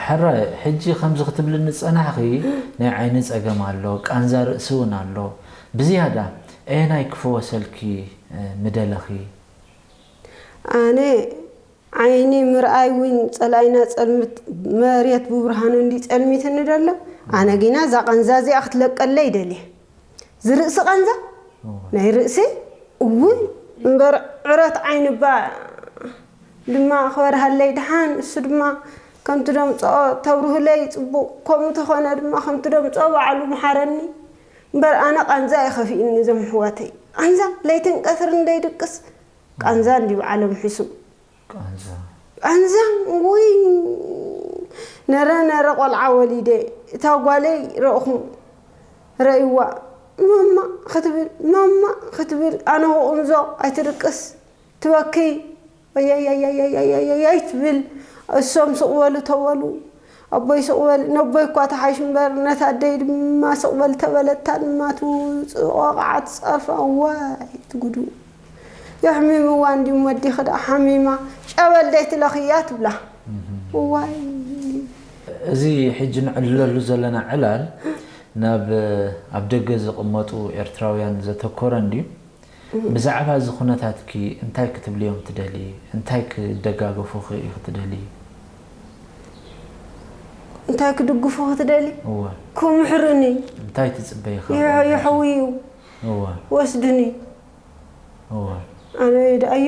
ሕራይ፣ ሕጂ ከምዚ ክትብልኒ ዝጸናሕኺ፣ ናይ ዓይኒ ጸገም ኣሎ፣ ቃንዛ ርእሲ እውን ኣሎ። ብዝያዳ ኣየናይ ክፍወሰልኪ፣ እ፣ ምደለኺ? ኣነ ዓይኒ ምርኣይ እውን ጸላኢና ጸልምት፣ መሬት ብብርሃኑ እንዲ ጸልሚትኒ ደሎ። ኣነ ግና እዛ ቃንዛ እዚኣ ክትለቀለይ ይደልየ። ዝርእሲ ቃንዛ እወ። ናይ ርእሲ እውን እምበር ዕረት ዓይኒ እባ ድማ ክበርሃለይ ደሓን። እሱ ድማ ከምቲ ደምፅኦ ተብርሁለይ ጽቡቕ፣ ከምኡ ተኾነ ድማ ከምቲ ደምፅኦ በዓሉ ምሓረኒ። እምበር ኣነ ቃንዛ እዩ ከፊእኒ እዞም ኣሕዋተይ። ቃንዛ ለይትን ቀትርን ደይድቅስ ቃንዛ እንዲ በዓሎም ሕሱም። ቃንዛ። ቃንዛ። ውይ፣ ነረ ነረ ቆልዓ ወሊደ እታ ጓለይ ረእኹ ረእይዋ ማማ ክትብል ማማ ክትብል ኣነ ክቕንዞ ኣይትድቅስ ትበክይ። ወያያያያያያያይ ትብል። እሶም ስቕ በሉ ተበሉ። ኣቦይ ስቕ በል፣ ነቦይ እኳ ተሓይሽ እምበር፣ ነታ ኣደይ ድማ ስቕ በል ተበለታ ድማ ትውፅእ ወቕዓት ጸርፋ። ዋይ ትጉዱ። የሕሚምዋ እንዲም ወዲኺ ደኣ ሓሚማ፣ ጨበል ደይ ትለኽያ ትብላ። እዋይ። እዚ ሕጂ ንዕልለሉ ዘለና ዕላል ናብ ኣብ ደገ ዝቕመጡ ኤርትራውያን ዘተኮረ እንድዩ። ብዛዕባ እዚ ኩነታትኪ እንታይ ክትብልዮም ትደሊ? እንታይ ክደጋገፉኺ ኢኺ ትደሊ? እንታይ ክድግፉ ክትደሊ? እወ። ክምሕሩኒ። እንታይ ትጽበዪ ይሕ- ካብኦም? ይሕውዩ። እወ። ወስዱኒ። እወ። ኣነ ደኣዩ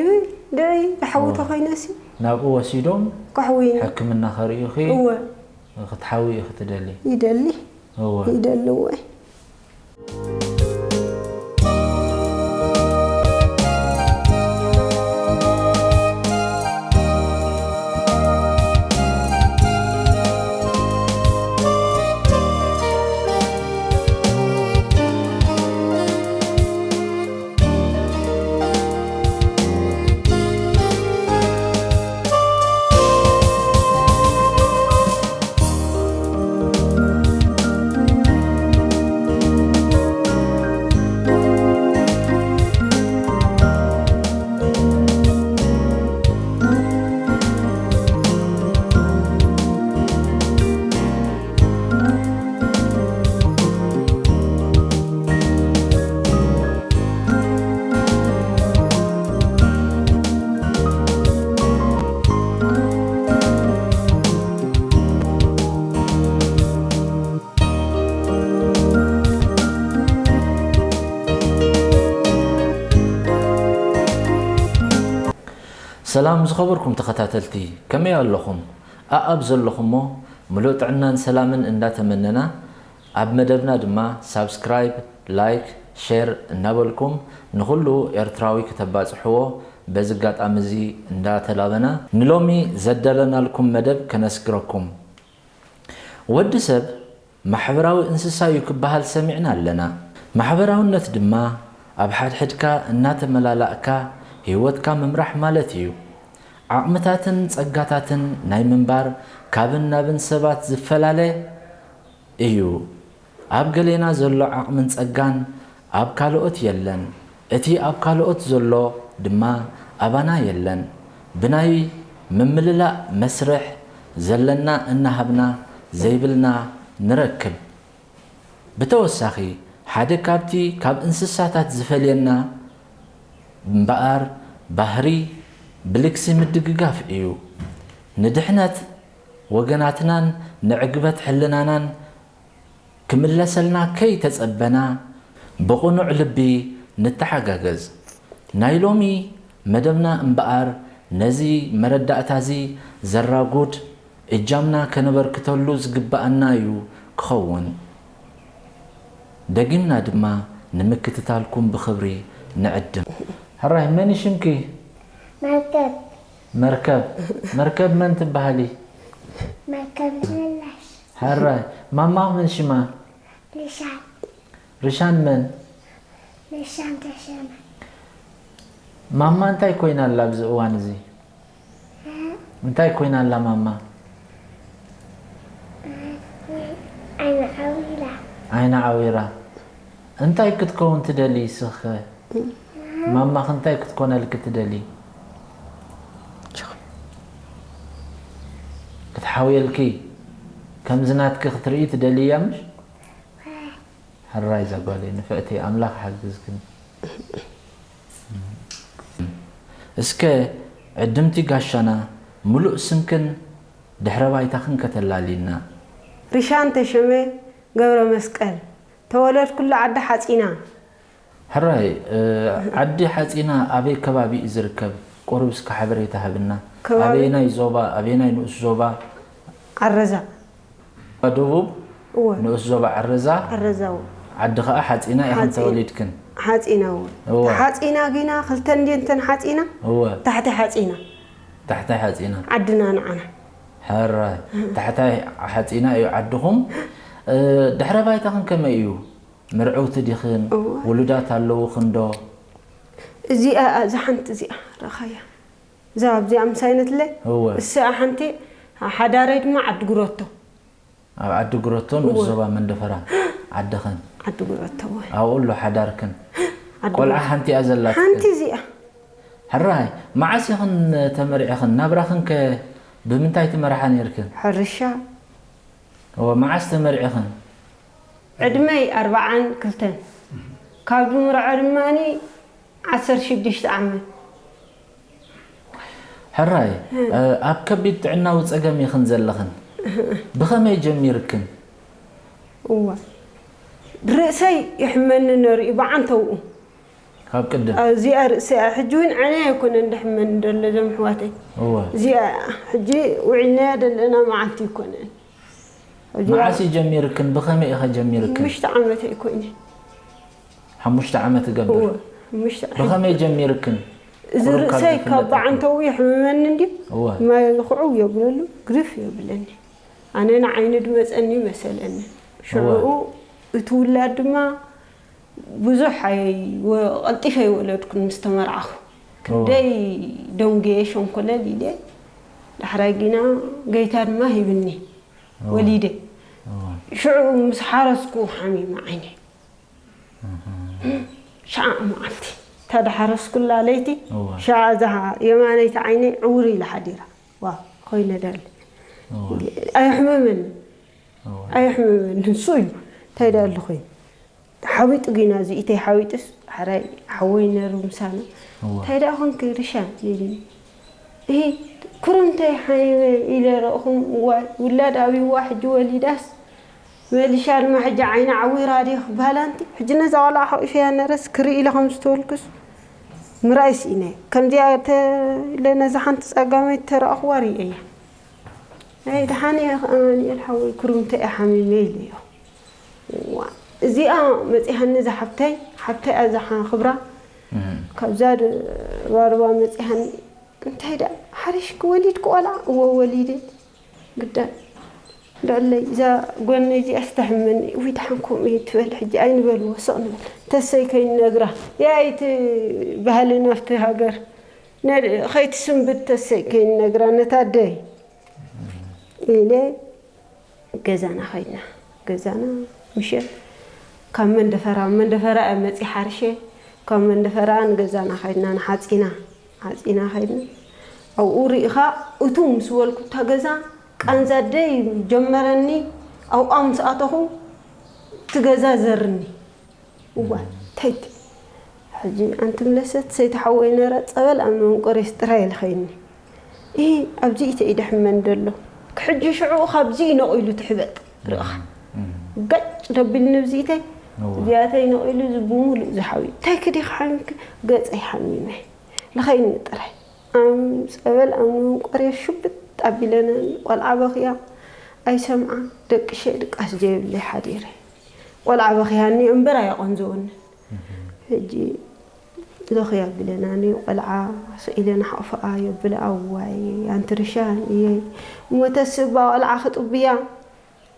ድዒ ድሓዊ እወ። ተኾይነሲ። ናብኡ ወሲዶም ከሕውዩኒ። ሕክምና ከርእዩኺ እወ። ክትሓዊ ኢኺ ትደሊ? ይደሊ። እወ። ይደሊ እወ። ሰላም ዝኸበርኩም ተኸታተልቲ፣ ከመይ ኣለኹም? ኣኣብ ዘለኹሞ ምሉእ ጥዕናን ሰላምን እንዳተመነና፣ ኣብ መደብና ድማ ሳብስክራይብ፣ ላይክ፣ ሼር እናበልኩም ንኹሉ ኤርትራዊ ክተባጽሕዎ በዚ ኣጋጣሚ እዚ እንዳተላበና፣ ንሎሚ ዘዳለናልኩም መደብ ከነስግረኩም። ወዲ ሰብ ማሕበራዊ እንስሳ እዩ ክበሃል ሰሚዕና ኣለና። ማሕበራውነት ድማ ኣብ ሓድሕድካ እናተመላላእካ ህይወትካ ምምራሕ ማለት እዩ። ዓቕምታትን ጸጋታትን ናይ ምንባር ካብን ናብን ሰባት ዝፈላለ እዩ። ኣብ ገሌና ዘሎ ዓቕምን ጸጋን ኣብ ካልኦት የለን። እቲ ኣብ ካልኦት ዘሎ ድማ ኣባና የለን። ብናይ ምምልላእ መስርሕ ዘለና እናሃብና ዘይብልና ንረክብ። ብተወሳኺ፣ ሓደ ካብቲ ካብ እንስሳታት ዝፈልየና እምበኣር ባህሪ ብልግሲ ምድግጋፍ እዩ። ንድሕነት ወገናትናን ንዕግበት ሕልናናን ክምለሰልና ከይተጸበና፣ ብቕኑዕ ልቢ ንተሓጋገዝ። ናይ ሎሚ መደብና እምበኣር ነዚ መረዳእታዚ ዘራጉድ እጃምና ከነበርክተሉ ዝግበኣና እዩ ክኸውን። ደጊምና ድማ ንምክትታልኩም ብኽብሪ ንዕድም። ሕራይ፣ መን እዩ ሽምኪ? መርከብ። መርከብ። መርከብ መን ትበሃሊ? መርከብ ዝመላሽ። ሕራይ፣ ማማ መን ሽማ? ርሻን። ርሻን መን? ርሻን ተሸመ። ማማ እንታይ ኮይና ኣላ ኣብዚ እዋን እዚ? እ? እንታይ ኮይና ኣላ ማማ? ዓይና ዓዊራ። ዓይና ዓዊራ። እንታይ ክትከውን ትደሊ ስኸ? ማማኽ እንታይ ክትኮነልኪ ትደሊ? ክትሓውየልኪ? ከምዚ ናትኪ ክትርኢ ትደልያ ምሽ? ሕራይ እዛ ጓለይ ንፍዕቲ፣ ኣምላኽ ሓግዝክን። እስከ ዕድምቲ ጋሻና፣ ምሉእ ስምክን ድሕረ ባይታኽን ከተላልይና። ሪሻን ተሸመ ገብረ መስቀል፣ ተወለድኩሉ ዓዲ ሓጺና። ሕራይ፣ እ፣ ዓዲ ሓጺና ኣበይ ከባቢ እዩ ዝርከብ? ቁሩብ እስከ ሓበሬታ ሃብና። ከባቢ ኣበየናይ ዞባ፣ ኣበየናይ ንኡስ ዞባ? ዓረዛ። ደቡብ እወ። ንኡስ ዞባ ዓረዛ። ዓረዛ እወ። ዓዲ ኸኣ ሓጺና ኢኽን ሓጺ-፣ ተወሊድክን? ሓጺና እወ። እወ። ሓጺና ጊና ክልተ እንድየን እተን ሓጺና? እወ። ታሕቲ ሓጺና። ታሕታይ ሓጺና። ዓድና ንዓና። ሕራይ። ታሕታይ ሓጺና እዩ ዓድኹም። እ፣ ድሕረ ባይታኽን ከመይ እዩ? ምርዕውቲ ዲኽን? እወ። ውሉዳት ኣለዉኽን ዶ? እዚኣ፣ እዛ ሓንቲ እዚኣ ረኻያ። እዛ ኣብዚኣ ምሳይ ነትለ? እወ። እሳ ሓንቲ፣ ሓዳረይ ድማ ዓዲ ጉረቶ። ኣብ ዓዲ ጉረቶ ንኡስ እወ። ዞባ መንደፈራ ዓድኽን? ዓዲ ጉረቶ፣ እወ። ኣብኡ ኣሎ ሓዳርክን? ዓዲ ቆልዓ ጉረቶ። ሓንቲ እያ ዘላትክን? ሓንቲ እዚኣ። ሕራይ፣ መዓስ ኢኽን ተመርዒኽን? ናብራኽን ከ ብምንታይ ትመርሓ ነይርክን? ሕርሻ። እወ፣ መዓስ ተመርዒኽን? ዕድመይ ኣርብዓን ክልተን። ካብ ዝምርዖ ድማኒ ዓሰርተ ሽዱሽተ ዓመት። ሕራይ፣ እ። እ፣ ኣብ ከቢድ ጥዕናዊ ጸገም ኢኽን ዘለኽን። ብኸመይ ጀሚርክን? እዋ። ርእሰይ ይሕመኒ ነሩ እዩ ብዓንተውኡ። ካብ ቅድም? እዚኣ ርእሰይ፣ ሕጂ እውን ዕነይ ኣይኮነን ድሕመኒ ደሎ እዞም ኣሕዋተይ። እዋ። እዚኣ ሕጂ ውዒልናያ ደለና መዓልቲ ኣይኮነን። እዚኣ መዓስ እዩ ጀሚርክን? ብኸመይ ኢኸ ጀሚርክን? ሓሙሽተ ዓመተይ ኮይነ። ሓሙሽተ ዓመት እገብር? እወ፣ ሓሙሽተ ዓመት። ብኸመይ ጀሚርክን? እዚ ቁሩብ ካብ ርእሰይ ዝፍለጠኩም። ካብ ብዓንተው የሕምመኒ እንድዩ። እወ። ማይ ዝኹዑ የብለሉ፣ ግርፍ የብለኒ። ኣነ ንዓይኒ ድመጸኒ መሰለኒ። ሽዑኡ እወ። እቲ ውላድ ድማ ብዙሕ ኣይ-፣ ወ-፣ ቀልጢፈ ኣይወለድኩን ምስ ተመርዓኹ። እወ። ክንደይ ደንጉየ ሸንኮለል ኢለ። ዳሕራይ ጊና ገይታ ድማ ሂብኒ። እወ። ወሊደ። እወ። ሽዑ ምስ ሓረስኩ ሓሚመ ዓይነይ። እህ። ሸዓ መዓልቲ። እታ ዳሓረስኩላ ለይቲ፣ እወ። ሸዓ እዛ የማነይቲ ዓይነይ ዕውር ኢላ ሓዲራ። ዋ፣ ኮይነ ዳለ። እወ። ኣየሕምመኒ። እወ። ኣየሕምመኒ። ንሱ እዩ። እንታይ ዳለ ኮይኑ? ሓዊጡ ጊና እዚ ኢተይ ሓዊጡስ፣ ሓራይ ሓወይ ነሩ ምሳና። እወ። እንታይ ደኣ ኾንክ ርሻን? ኢሉኒ። እሂ፣ ክሩምተይ ሓሚመ ኢለ ረእኹም። እዋይ፣ ውላድ ኣብይዋ ሕጂ ወሊዳስ፣ መሊሻ ድማ ሕጂ ዓይና ዓዊራ ድየ ክበሃል ኣንቲ? ሕጂ ነዛ ቆልዓ ሓቂፈያ ነረስ ክርኢ ኢለ ከም ዝተበልኩስ ምርኣይ ስኢነ። ከምዚኣ ተ-፣ ኢለ ነዛ ሓንቲ ጸጋመይቲ ተረኣኽዋ ርእየያ። ኣይ፣ ደሓን እየ ኣማኑኤል ሓወይ፣ ክሩምተይ እየ ሓሚመ ኢለዮ። ዋ፣ እዚኣ መጺሃኒ እዛ ሓብተይ፣ ሓብተይ እያ እዛ ሓ-፣ ክብራ። እም። ካብዛ ድ-፣ ባርባ መጺሃኒ። እንታይ ደኣ፣ ሓሪሽኪ ወሊድኪ ቆልዓ? እወ፣ ወሊደ። ግዳ፣ ልዕለይ፣ እዛ ጓነይ እዚኣ ዝተሕመኒ። ውይ፣ ደሓን ከምኡ እየ ትበል። ሕጂ ኣይንበልዎ፣ ስቕ ንበል። ተሰይ ከይንነግራ። ያይ እቲ ባህሊ ናብቲ ሃገር። ነ-፣ ከይትስንብድ ተሰይ ከይንነግራ፣ ነታ ኣደይ። ኢለ ገዛና ኸይድና። ገዛና ምሸት ካብ መንደፈራ፣ መንደፈራ እየ መፂ ሓርሸ። ካብ መንደፈራ ንገዛና ኸይድና፣ ንሓፂና፣ ሓፂና ኸይድና። ኣብኡ ርኢኻ እቱ ምስ በልኩ እታ ገዛ ቃንዛ ደይ ጀመረኒ። ኣብኣ ምስ ኣተኹ እቲ ገዛ ዘርኒ። እዋ፣ እንታይ ት-፣ ሕጂ ኣንቲ ምለሰት ሰይቲ ሓወይ ነራ ጸበል ኣብ መንቆሬስ ጥራይ ልኸይኒ። እሂ፣ ኣብዚ ኢተ ኢደ ሕመን ደሎ። ክሕጂ ሽዑ ካብዚ ነቒሉ ትሕበጥ ርኢኻ። እም። ገጭ ደቢልኒ ብዚኢተይ፣ እዋ። እዚኣተይ ነቒሉ እዚ ብምሉእ ዝሓዊ። እንታይ ክዲኻ ሓሚምኪ? ገጸይ ሓሚመ። ልኸይኒ ጥራይ። ኣም ጸበል ኣም መንቆርየ ሽብጥ ኣቢለነ፣ ቆልዓ በኽያ ኣይሰምዓ፣ ደቅሸ ድቃስ ጀይብለይ ሓዲረ። ቆልዓ በኽያኒ እምበር ኣየቐንዘወንን። እህ። ሕጂ ለኽያ ኣቢለናኒ፣ ቆልዓ ስኢለ ንሓቕፍኣ የብለ፣ ኣዋይ ኣንቲ ርሻን እየይ፣ እሞ ተስባ ቆልዓ ክጥብያ፣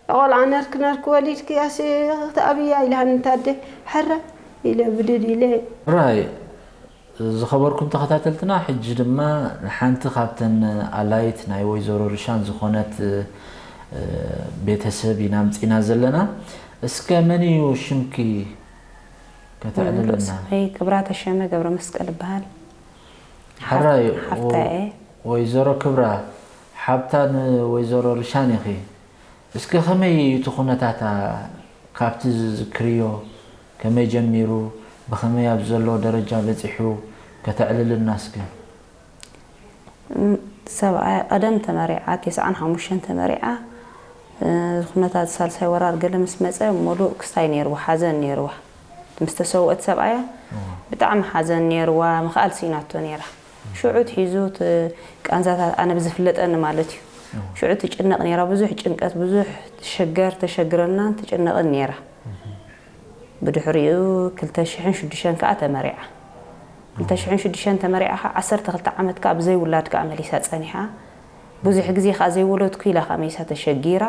ቆልዓ ነርክ ነርክ ወሊድክያስ ክትኣብያ ኢላኒ፣ እንታ ኣደ፣ ሕረ ኢለ ብድድ ኢለ። ራይ፣ ዝኸበርኩም ተኸታተልትና፣ ሕጂ ድማ ንሓንቲ ካብተን ኣላይት ናይ ወይዘሮ ርሻን ዝኾነት፣ እ፣ ቤተሰብ ኢና ኣምጺና ዘለና። እስከ መን እዩ ሽምኪ ከተዕልለና? ስመይ ክብራ ተሸመ ገብረ መስቀል እበሃል። ሕራይ፣ ሓፍ-፣ ሓፍታ እየ። ወይዘሮ ክብራ፣ ሓብታ ንወይዘሮ ርሻን ኢኺ። እስከ ከመይ እዩ እቲ ኩነታታ ካብቲ ዝዝክርዮ ከመይ ጀሚሩ ብኸመይ ኣብ ዘሎ ደረጃ በጺሑ ከተዕልልና እስከ? ሰብኣያ ቀደም ተመሪዓ፣ ተስዓን ሓሙሽተን ተመሪዓ። ኩነታት ሳልሳይ ወራር ገለ ምስ መጸ፣ ሙሉእ ክስታይ ነይርዋ፣ ሓዘን ነይርዋ። ምስ ተሰውአት ሰብኣያ ብጣዕሚ ሓዘን ነይርዋ፣ ምኽኣል ስኢናቶ ነይራ። ሽዑ ትሒዙ እቲ ቃንዛታት ኣነ ብዝፍለጠኒ ማለት እዩ። ሽዑ ትጭነቕ ነይራ፣ ብዙሕ ጭንቀት፣ ብዙሕ ትሸገር፣ ተሸግረናን ትጭነቕን ነይራ። ብድሕሪኡ ክልተ ሽሕን ሽዱሽተን ከኣ ተመሪዓ። ክልተ ሽሕን ሽዱሽተን ተመሪዓ ከኣ ዓሰርተ ክልተ ዓመት ከኣ ብዘይ ውላድ ከኣ መሊሳ ጸኒሓ። ብዙሕ ግዜ ከኣ ዘይወለድኩ ኢላ ከኣ መሊሳ ተሸጊራ።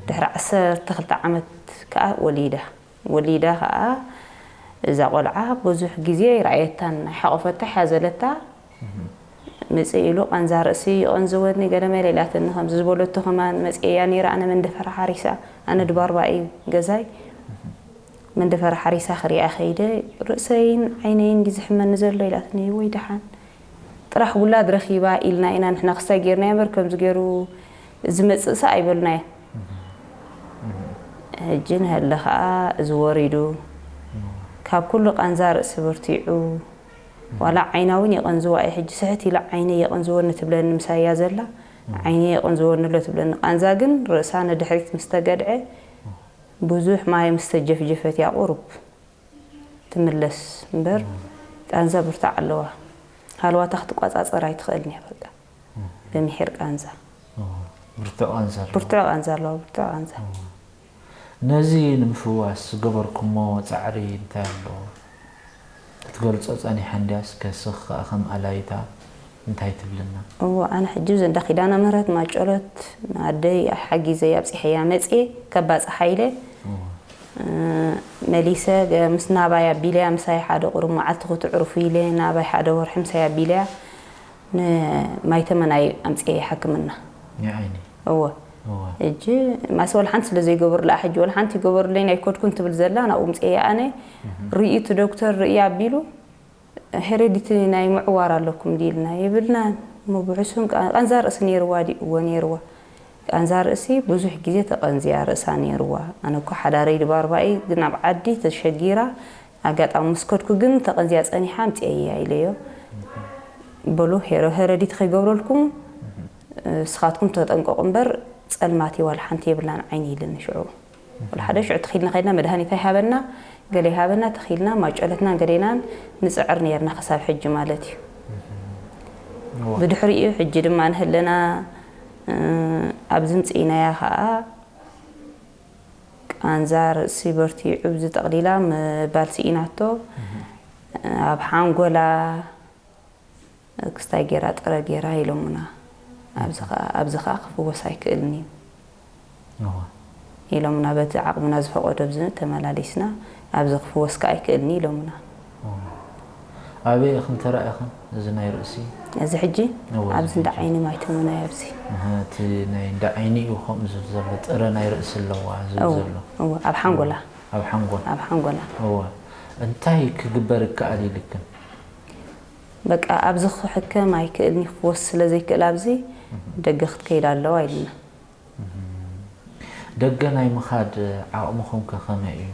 ድሕሪ ዓሰርተ ክልተ ዓመት ከኣ ወሊዳ። ወሊዳ ከኣ እዛ ቆልዓ ብዙሕ ግዜ ኣይረኣየታን። ኣይሓቖፈታ፣ ኣይሓዘለታ። ምጽእ ኢሉ ቃንዛ ርእሲ ይቐንዝወኒ ገለ መለ ኢላትኒ። ከምዚ ዝበለቶ ከማን መጽኤያ ነይረ፣ ኣነ መንደፈራ ሓሪሳ፣ ኣነ ድባርባ እዩ ገዛይ። መንደፈራ ሓሪሳ ክሪኣ ከይደ፣ ርእሰይን ዓይነይን ድዩ ዝሕመኒ ዘሎ ኢላትኒ። ወይ ደሓን፣ ጥራሕ ውላድ ረኺባ ኢልና ኢና ንሕና ክስታይ ጌርናዮ እምበር፣ ከምዚ ገይሩ ዝመጽእስ ኣይበልናዮ። ሕጂ ንሀለ ከኣ እዚ ወሪዱ፣ ካብ ኩሉ ቃንዛ ርእሲ በርቲዑ፣ ዋላ ዓይና እውን የቐንዝዋ እየ። ሕጂ ስሕት ኢላ ዓይነይ የቐንዝወኒ ትብለኒ፣ ምሳይ እያ ዘላ። ዓይነይ የቐንዝወኒ ኣሎ ትብለኒ። ቃንዛ ግን ርእሳ ንድሕሪት ምስ ተገድዐ፣ ብዙሕ ማይ ምስ ተጀፍጀፈት እያ ቁሩብ ትምለስ እምበር፣ ቃንዛ ብርታዕ ኣለዋ። ሃለዋታ ክትቆጻጸር ኣይትኽእልን እያ በቃ። ብምሒር ቃንዛ። ብርቱዕ ቃንዛ ኣለዋ። ብርቱዕ ቃንዛ ኣለዋ፣ ብርቱዕ ቃንዛ። ነዚ ንምፍዋስ ዝገበርኩሞ ጻዕሪ እንታይ ኣሎ? ክትገልጾ ጸኒሓ እንድያ፣ እስከ ስኽ ከኣ ከም ኣላይታ እንታይ ትብልና? እዎ፣ ኣነ ሕጂ ዘንዳ ኪዳነ ምህረት ማጨሎት ኣደይ ሓጊዘያ ኣብጺሐያ መጽየ፣ ከባጽሓ ኢለ። እዎ። እ፣ መሊሰ ገ-፣ ምስ ናባይ ኣቢለያ፣ ምሳይ ሓደ ቁሩብ መዓልቲ ክትዕርፉ ኢለ፣ ናባይ ሓደ ወርሒ ምሳይ ኣቢለያ፣ ንማይተመናይ ኣምጽኤ ሕክምና። ንዓይኒ። እወ። እወ። ሕጂ ማስ ወላ ሓንቲ ስለ ዘይገበሩላ፣ ሕጂ ወላ ሓንቲ ይገበሩለይ ናይ ኮድኩን ትብል ዘላ፣ ናብኡ ምጽኤ ኣነ፣ ርእዩ እቲ ዶክተር ርእዩ ኣቢሉ፣ ሄሬዲቲ ናይ ምዕዋር ኣለኩም ድዩ ኢልና፣ የብልናን። እሞ ብሕሱም ቃ-፣ ቃንዛ ርእሲ ነይርዋ ድዩ? እወ ነይርዋ። ቃንዛ ርእሲ ብዙሕ ግዜ ተቐንዝያ ርእሳ ነይርዋ። ኣነ እኮ ሓዳረይ ድባርባ እዩ፣ ግን ኣብ ዓዲ ተሸጊራ፣ ኣጋጣሚ ምስ ከድኩ ግን ተቐንዝያ ጸኒሓ ኣምጽኤያ ኢለዮ። በሉ ሄረ-፣ ሄረዲቲ ከይገብረልኩም፣ ንስኻትኩም ተጠንቀቑ እምበር ጸልማት እዩ፣ ዋላ ሓንቲ የብልናን ዓይኒ ኢልኒ ሽዑ። ወላ ሓደ ሽዑ ተኺልና ከይድና መድሃኒት ኣይሃበና፣ ገለ ይሃበና፣ ተኺልና ማጨለትናን ገሌናን ንጽዕር ነይርና ክሳብ ሕጂ ማለት እዩ። እወ። ብድሕሪኡ ሕጂ ድማ ንህለና፣ እ፣ ኣብዚ ምጽኢናያ ከኣ ቃንዛ ርእሲ በርቲዑ ብዚ ጠቕሊላ ምባል ስኢናቶ። ኣብ ሓንጎላ ክስታይ ጌራ ጥረ ጌራ ኢሎምና። ኣብዚ ኸኣ፣ ኣብዚ ኸኣ ክፍወስ ኣይክእልን እዩ እወ። ኢሎምና። በቲ ዓቕምና ዝፈቐዶ ብዚ ተመላሊስና፣ ኣብዚ ክፍወስ ከኣ ኣይክእልን እዩ ኢሎምና። እወ። ኣበይ ኢኽን ተራኢኽን እዚ ናይ ርእሲ? እዚ ሕጂ እወ፣ ኣብዚ እዚ እንዳ ሕጂ። ዓይኒ ማይ ተመናይ ኣብዚ። እህ፣ እቲ ናይ እንዳ ዓይኒ እዩ ከምኡ ዝብል ዘሎ፣ ጥረ ናይ ርእሲ ኣለዋ ዝብል እወ፣ ዘሎ። እወ፣ ኣብ ሓንጎላ። ኣብ ሓንጎል። ኣብ ሓንጎላ። እወ። እንታይ ክግበር ይከኣል ኢልክን? በቃ ኣብዚ ክሕከም ኣይክእልን እዩ፣ ክወስ ስለ ዘይክእል ኣብዚ ደገ ክትከይድ ኣለዋ ኢልና። ደገ ናይ ምኻድ ዓቕምኹም ከ ከመይ እዩ?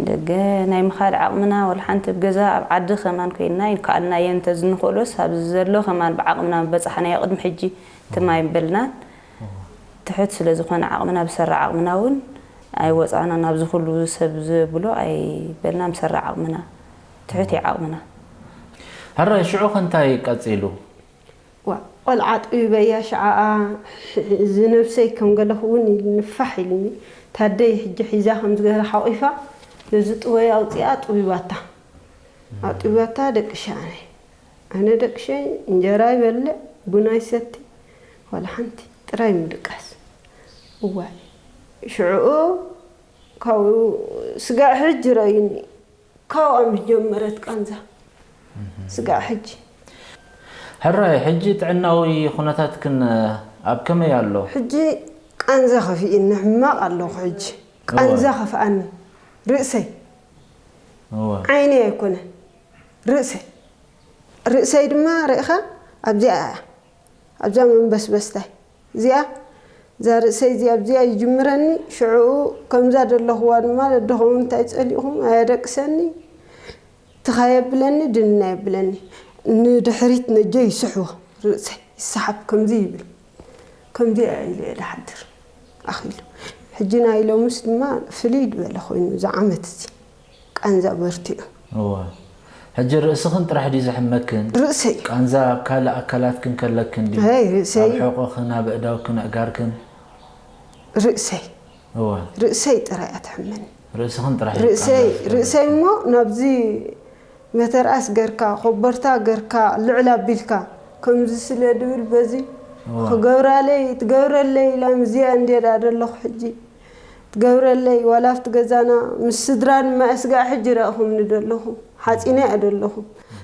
ደገ ናይ ምኻድ ዓቕምና ወላ ሓንቲ ኣብ ገዛ ኣብ ዓዲ ከማን ኮይንና ይከኣልናዮ እንተዝንኽእሎስ ኣብዚ ዘሎ ከማን ብዓቕምና ምበጻሕናዮ ቅድሚ ሕጂ ትም ኣይበልናን። ትሑት ስለ ዝኾነ ዓቕምና ብሰራ ዓቕምና እውን ኣይወጻእናን። ኣብዚ ኩሉ ሰብ ዝብሎ ኣይበልና ምሰራ ዓቕምና። ትሑት እዩ ዓቕምና። ሕራይ ሽዑ ከ እንታይ ቀጺሉ? ዋእ ቆልዓ ጥቢበያ ሽዓኣ እዚ ነብሰይ ከም ገለኹ እውን ኢሉኒ ፋሕ ኢሉኒ። ታደይ ሕጂ ሒዛ ከም ዝገለ ሓቒፋ ነዚ ጥበይ ኣውፂኣ ጥቢባታ። ኣጥቢባታ ደቅሸ ኣነ። ኣነ ደቅሸ እንጀራ ይበልዕ ቡና ይሰቲ ዋላ ሓንቲ ጥራይ ምድቃስ። እዋይ ሽዕኡ ካብኡ ስጋዕ ሕጂ ረእዩኒ። ካብኣ ምስ ጀመረት ቃንዛ ስጋዕ ሕጂ። ሕራይ ሕጂ ጥዕናዊ ኩነታትክን ኣብ ከመይ ኣሎ? ሕጂ ቃንዛ ከፊእኒ ሕማቕ ኣለኹ ሕጂ። ቃንዛ ከፍኣኒ ርእሰይ እወ። ዓይነይ ኣይኮነን ርእሰይ ርእሰይ ድማ ርእኻ ኣብዚኣ እያ ኣብዛ መንበስበስታይ እዚኣ እዛ ርእሰይ እዚኣ ኣብዚኣ ይጅምረኒ። ሽዑ ከምዛ ዘለኹዋ ድማ ደድኸውን እንታይ ጸሊእኹም ኣየደቅሰኒ፣ ትኻ የብለኒ፣ ድንና የብለኒ። ንድሕሪት ነጀ ይስሕቦ፣ ርእሰይ ይሰሓብ፣ ከምዚ ይብል። ከምዚ ኢለ እየ ድሓድር ኣኺሉ። ሕጂ ናይ ሎምስ ድማ ፍልይ ዝበለ ኮይኑ፣ እዚ ዓመት እዚ ቃንዛ በርቲዑ። እወ። ሕጂ ርእስኽን ጥራሕ ድዩ ዘሕመክን? ርእሰይ። ቃንዛ ኣብ ካልእ ኣካላትክን ከለክን ድዩ? ኣይ፣ ርእሰይ። ኣብ ሕቖኽን፣ ኣብ ኣእዳውክን፣ ኣእጋርክን? ርእሰይ። እወ። ርእሰይ ጥራይ እያ ትሕመኒ። ርእስኽን ጥራሕ እዩ ርእሰይ፣ ቃንዛ ዝሕመክ? ርእሰይ እሞ ናብዚ መተርኣስ ገርካ፣ ኮበርታ ገርካ፣ ልዕል ኣቢልካ፣ ከምዚ ስለ ድብል በዚ እወ። ክገብራለይ፣ ትገብረለይ ኢላ ምስዚኣ እንድየ ደኣ ዘለኹ ሕጂ። ትገብረለይ፣ ዋላ ኣብቲ ገዛና ምስ ስድራ ድማ እስጋዕ ሕጂ ረእኹምኒ ደለኹ። ሓጺነ እየ ደለኹ።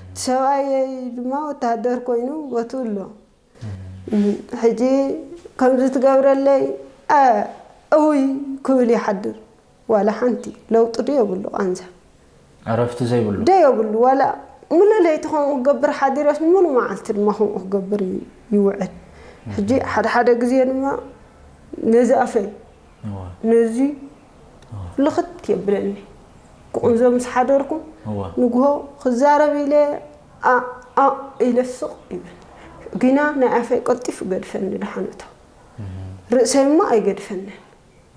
እቲ ሰብኣየይ ድማ ወተሃደር ኮይኑ ቦትኡ ኣሎ። እም፣ ሕጂ ከምዚ ትገብረለይ፣ ኣ፣ እውይ ክብል ይሓድር። ዋላ ሓንቲ ለውጢ ዶ የብሉ ቃንዛ? ዕረፍቲ ዘይብሉ? ዶ የብሉ። ዋላ ሙሉእ ለይቲ ከምኡ ክገብር ሓዲረስ ሙሉእ መዓልቲ ድማ ከምኡ ክገብር ይ-፣ ይውዕል። ሕጂ ሓደ ሓደ ግዜ ድማ ነዚ ኣፈይ፣ እዋ። ነዚ እዋ። ልኽት የብለኒ። ክቕንዞ ምስ ሓደርኩ፣ እዋ። ንግሆ ክዛረብ ኢለ፣ ኣ፣ ኣ ኢለ ስቕ ይብል። ግና ናይ ኣፈይ ቀልጢፉ ገድፈኒ ደሓነቶ። እህ። ርእሰይ እሞ ኣይገድፈንን።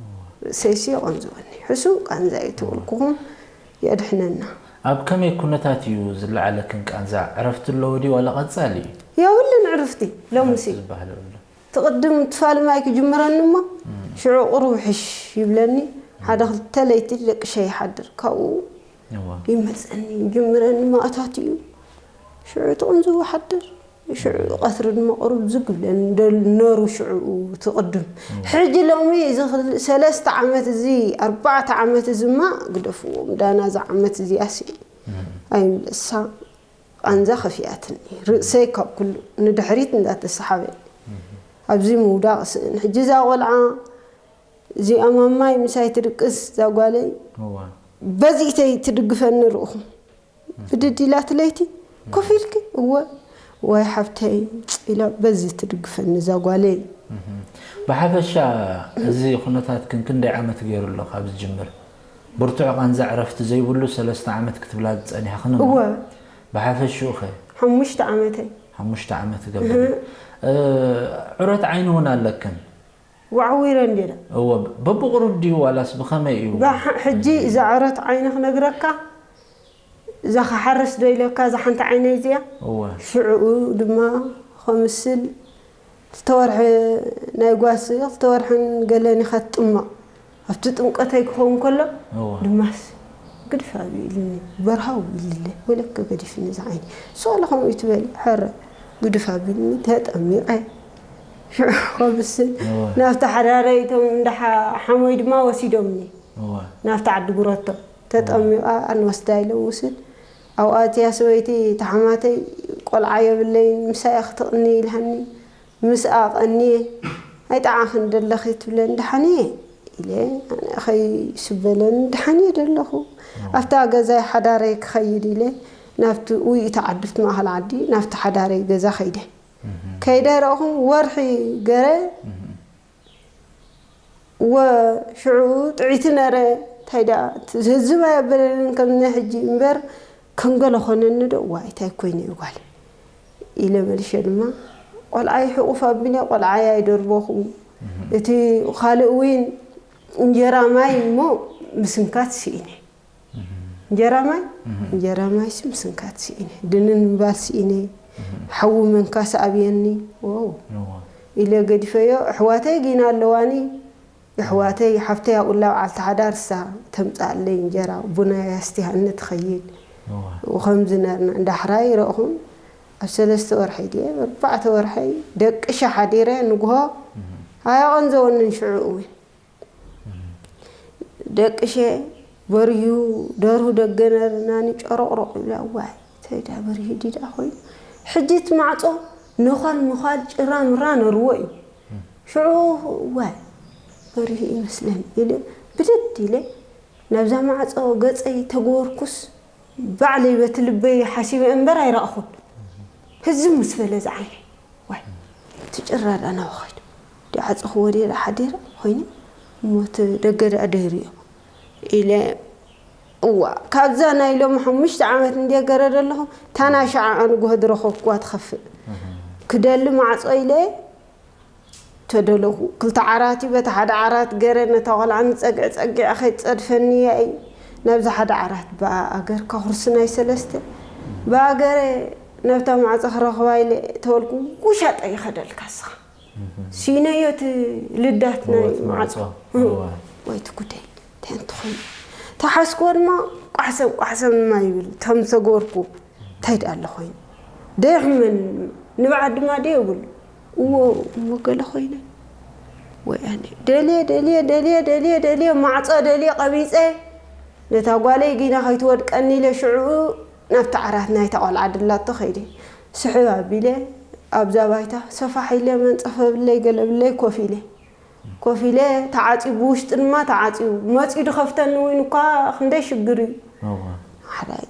እዋ። ርእሰይሲ የቐንዝወኒ። ሕሱው ቃንዛ እዩ እዋ። ተወልኩኹም የድሕነና። ኣብ ከመይ ኩነታት እዩ ዝለዓለክን ቃንዛ? ዕረፍቲ ኣለዎ ድዩ ዋላ ቀጻሊ እዩ? የብሉን ዕርፍቲ። ሎምሲ። ዕረፍቲ ዝበሃል የብሉን። ትቕድም ትፋል ማይ ክጅምረኒ እሞ፣ እም። ሽዑ ቁሩብ ሕሽ ይብለኒ። ሓደ እም። ክልተ ለይቲ ደቅሸ ይሓድር። ካብኡ እዋ። ይመጸኒ፣ ይጅምረኒ ማእታት እዩ። ሽዑ ትቕንዝው ሓድር። ሽዑ እም። ቀትሪ ድማ ቁሩብ ዝግ ይብለኒ። ደል-፣ ነሩ ሽዑ ትቕድም። እዋ። ሕጂ ሎሚ እዚ ክል-፣ ሰለስተ ዓመት እዚ፣ ኣርባዕተ ዓመት እዚ እማ ግደፍዎ። ዳና እዛ ዓመት እዚኣሲ እም። ኣይምለሳ። ቃንዛ ከፊኣትኒ። ርእሰይ ካብ ኩሉ ንድሕሪት እንዳተሰሓበ። እህ። ኣብዚ ምውዳቕ ስእን። ሕጂ እዛ ቆልዓ እዚኣ ማማይ ምሳይ ትድቅስ፣ እዛ ጓለይ እዋ። በዚእተይ ትድግፈኒ ርኡኹ። እህ። ብድድ ኢላ እቲ ለይቲ፣ እህ። ኮፍ ኢልኪ? እወ። ወይ ሓብተይ፣ ኢላ በዚ ትድግፈኒ እዛ ጓለይ። እህ። ብሓፈሻ እዚ ኩነታትክን ክንደይ ዓመት ገይሩ ኣሎ ካብ ዝጅምር? ብርቱዕ ቃንዛ ዕረፍቲ ዘይብሉ ሰለስተ ዓመት ክትብላ ዝጸኒሕኽን እሞ፣ እወ። ብሓፈሽኡ ኸ? ሓሙሽተ ዓመተይ። ሓሙሽተ ዓመት ገበረ። እህ። እ፣ ዕረት ዓይኒ እውን ኣለክን? ወዓዊረ እንዴ ዳ። እወ፣ በብቑሩብ ድዩ ዋላስ ብኸመይ እዩ? ብሓ-፣ ሕጂ እዛ ዕረት ዓይኒ ክነግረካ፣ እዛ ክሓርስ ዶ ኢለካ፣ እዛ ሓንቲ ዓይነይ እዚኣ? እወ። ሽዑኡ ድማ ከምስል ክልተ ወርሒ ናይ ጓሲ፣ ክልተ ወርሕን ገለን ኢኻ ትጥመቕ። ኣብቲ ጥምቀተይ ክኸውን ከሎ እዋ። ድማስ ግድፍ ኣቢሉኒ፣ በርሃው ኢሉለ፣ ወለከ ገዲፍኒ እዚ ዓይኒ። እሱ ዋላ ከምኡ ይትበል፣ ሕረ፣ ግድፍ ኣቢሉኒ፣ ተጠሚቐ። ሽዑ ከምስል እዋ። ናብቲ ሓዳረይ፣ እቶም እንዳ ሓ-፣ ሓሞይ ድማ ወሲዶምኒ። እዋ። ናብቲ ዓዲ ጉረቶ ተጠሚቓ፣ ኣንወስዳ ኢሎም ውስድ። ኣብኣ እቲያ ሰበይቲ፣ ተሓማተይ፣ ቆልዓ የብለይን፣ ምሳይ ክትቕኒ ኢልሃኒ። ምስኣ ቀንየ፣ "ኣይጠዓኽን ደለኺ?" ትብለኒ፣ "ደሓን እየ" ኢለ፣ ኣነ ኸይስበለኒ፣ "ደሓን እየ ደለኹ። ኣፍታ ገዛይ ሓዳረይ ክኸይድ" ኢለ፣ ናብቲ ውይኢት ዓዲ፣ ኣብቲ ማእኸል ዓዲ፣ ናብቲ ሓዳረይ ገዛ ኸይደ። ከይደ ረእኹ፣ ወርሒ ገረ፣ ወ-፣ ሽዑ ጥዕይቲ ነረ፣ እንታይ ደኣ፣ ህዝብ ኣየበለንን ከም ናይ ሕጂ እምበር፣ ከም ገለ ኾነኒ ዶ? ዋይ፣ እንታይ ኮይነ እዩ ጓል? ኢለ መልሸ ድማ፣ ቆልዓይ ሕቑፍ ኣቢለ፣ ቆልዓይ ኣይደርበኹ። እህ። እቲ ካልእ እውን እንጀራ ማይ እሞ ምስንካት ስኢነ። እህ። እንጀራ ማይ፣ እህ። እንጀራ ማይሲ ምስንካት ስኢነ። ድንን ምባል ስኢነ። እህ። ሓዊ መንካስ ኣብየኒ። ዋው። እዋ። ኢለ ገዲፈዮ። ኣሕዋተይ ጊና ኣለዋኒ። የሕዋተይ፣ ሓፍተይ ኣብኡ ኣላ በዓልቲ ሓዳር፣ እሳ ተምጽኣለይ እንጀራ፣ ቡና የስትያኒ ትኸይድ። እዋ። ወኸምዚ ነርና። ዳሕራይ ረእኹም፣ ኣብ ሰለስተ ወርሐይ ድየ፣ ኣርባዕተ ወርሐይ ደቅሸ ሓዲረ፣ ንግሆ እህ። ኣየቐንዘወንን ሽዑ እውን። እህ። ደቅሸ በርሁ፣ ደርሁ ደገ ነርናኒ ጨሮቕሮቕ ይብላ፣ ዋይ፣ እንታይ ደኣ በርሂ ድዩ ደኣ ኮይኑ? ሕጂ እቲ ማዕጾ ነዃል ምዃል ጭራ ምራ ነርዎ እዩ። ሽዑ፣ "ዋይ፣ በሪሁ ይመስለኒ" ኢለ ብድድ ኢለ ናብዛ ማዕጾ ገጸይ ተገበርኩስ፣ ባዕለይ በቲ ልበይ ሓሲበ እምበር ኣይረኣኹን። ህዝም ምስ በለ ዝዓይነ፣ "ዋይ፣ እቲ ጭራ ደኣ ናበይ ኸይዱ? ደኣ ሓፂ ክወድየ ሓዲረ ኮይነ እሞ እቲ ደገ ደኣ ደይርዮ ኢለ እዋ ካብዛ ናይ ሎሚ ሓሙሽተ ዓመት እንደ ገረ ዘለኹ ታና ሸዓ ኣንጎህ ዝረኸብኩዋ ትኸፍእ ክደሊ ማዕፆ ኢለ ተደለኹ ክልተ ዓራት እዩ በቲ ሓደ ዓራት ገረ ነታ ቆልዓ ንፀግዕ ፀጊዐ ከይፀድፈኒ እያ እዩ ናብዚ ሓደ ዓራት ብኣገር ከኹርሲ ናይ ሰለስተ ብኣገረ ናብታ ማዕፆ ክረኽባ ኢለ ተበልኩ ውሻጠ ይኸደልካ ስኻ ሲነዮ እቲ ልዳት ናይ ማዕፆ ወይ እቲ ጉዳይ እንታይ እንተኾይኑ ተሓስክዎ ድማ ቋሕሰም ቋሕሰም ድማ ይብል ከም ዝተገበርኩ እንታይ ደኣ ኣሎ ኮይኑ ደይሕመን ንብዓት ድማ ደየብሉ እዎ እሞ ገለ ኮይነ ወይ ኣነ ደልየ ደልየ ደልየ ደልየ ደልየ ማዕፆ ደልየ ቀቢፀ ነታ ጓለይ ጊና ከይትወድቀኒ ኢለ ሽዑ ናብቲ ዓራት ናይታ ቆልዓ ድላቶ ከይደ ስሕብ ኣቢለ ኣብዛ ባይታ ሰፋሕ ኢለ መንፀፈ ብለይ ገለ ብለይ ኮፍ ኢለ ኮፍ ኢለ ተዓፅዩ ብውሽጢ ድማ ተዓፅዩ መፅዩ ድኸፍተኒ እውን እኳ ክንደይ ሽግር እዩ ሓራይ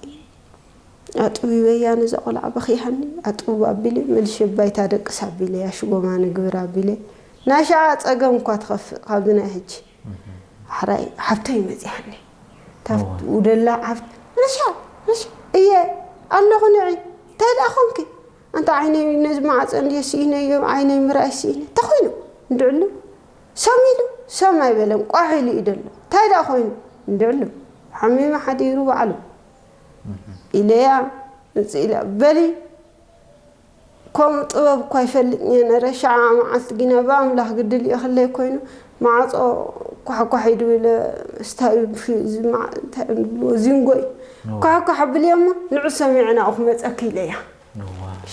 ኣጥቢበያ ነዛ ቆልዓ በኺሃኒ ኣጥቡ ኣቢለ መልሸ ባይታ ደቅስ ኣቢለ ያሽጎማ ንግብር ኣቢለ ናይ ሸዓ ፀገም እኳ ትኸፍእ ካብዚ ናይ ሕጂ ሓራይ ሓብተይ መፅያኒ ታፍት ውደላ ሓፍት ረሻ ረሻ እየ ኣለኹ ንዒ እንታይ ደኣ ኾንኪ ኣንታ ዓይነይ ነዚ ማዕፀ እንድየ ስኢነዮ ዓይነይ ምርኣይ ስኢነ ተኾይኑ እንድዕሉ ሰም ኢሉ ሰም ኣይበለን ቋሕ ኢሉ እዩ ደሎ እንታይ ደኣ ኮይኑ እንድዕሉ ሓሚመ ሓዲሩ ባዕሉ ኢለያ ምፅእ ኢላ በሊ ከምኡ ጥበብ እኳ ይፈልጥ እየ ነረ ሸዓ መዓልቲ ግና ብኣምላኽ ግድል ይእኽለይ ኮይኑ ማዕፆ ኳሕኳሕ ኢሉ ኢለ ስታዩ ዚንጎ እዩ ኳሕኳሕ ብልዮ እሞ ንዑ ሰሚዐ ናብኡ ክመፀኪ ኢለያ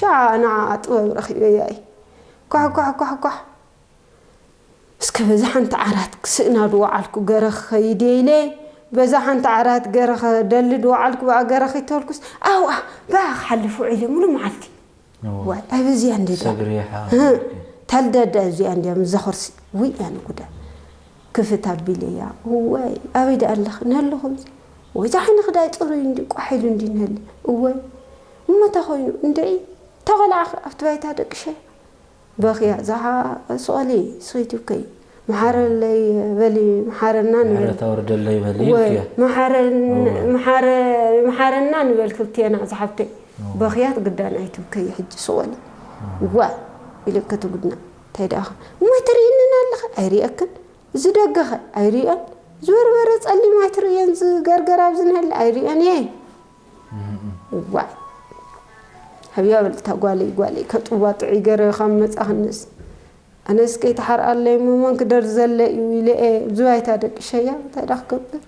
ሸዓ ንዓ ጥበብ ረኺበያ እዩ ኳሕኳሕ ኳሕኳሕ እስከ በዛ ሓንቲ ዓራት ክስእና ድወዓልኩ ገረ ክኸይድ እየ ኢለ በዛ ሓንቲ ዓራት ገረ ከደሊ ድወዓልኩ ብኣ ገረ ከይተበልኩስ ኣውኣ ብኣ ክሓልፍ ውዒለ ሙሉ መዓልቲ ዋይ ኣበዚኣ እንደ ሰግሪ ሓ ታልዳዳ እዚኣ እንዲያ ምዛ ኸርሲ ውይ ኣነ ጉዳ ክፍት ኣቢለያ ወይ ኣበይ ደኣ ኣለኽ ነለኹ ወይ ዝዓይኒ ክዳይ ፅሩይ እንዲ ቋሒሉ እንዲ ነለ እወይ እሞ እንታይ ኮይኑ እንድዒ ተቆልዓ ኣብቲ ባይታ ደቅሸ በኽያ ዝሓ ስቐሊ ስኺትብከይ መሓረለይ በሊ መሓረና ንበል ታወርደለይ በሊ ወይ መሓረና ንበል ክልቴና ዝሓብተይ በኽያት ግዳን ኣይትብከይ ሕጂ ስቐሊ ዋ ኢለ ከተጉድና እንታይ ደኣ እሞ ትርእይንን ኣለኸ ኣይርእየክን እዚ ደገኸ ኣይርእዮን ዝበርበረ ጸሊም ኣይትርእዮን ዝገርገር ኣብዚ ንህል ኣይርእዮን እየ ዋይ ሃብያ በልታ ጓለይ ጓለይ ከጥዋ ጥዑይ ገረ ካብ መጻኽንስ ኣነስ ከይትሓርኣለይ እሞ መን ክደር ዘለ እዩ ኢለ እየ ዝባይታ ደቂሸያ እንታይ ዳ ክገብር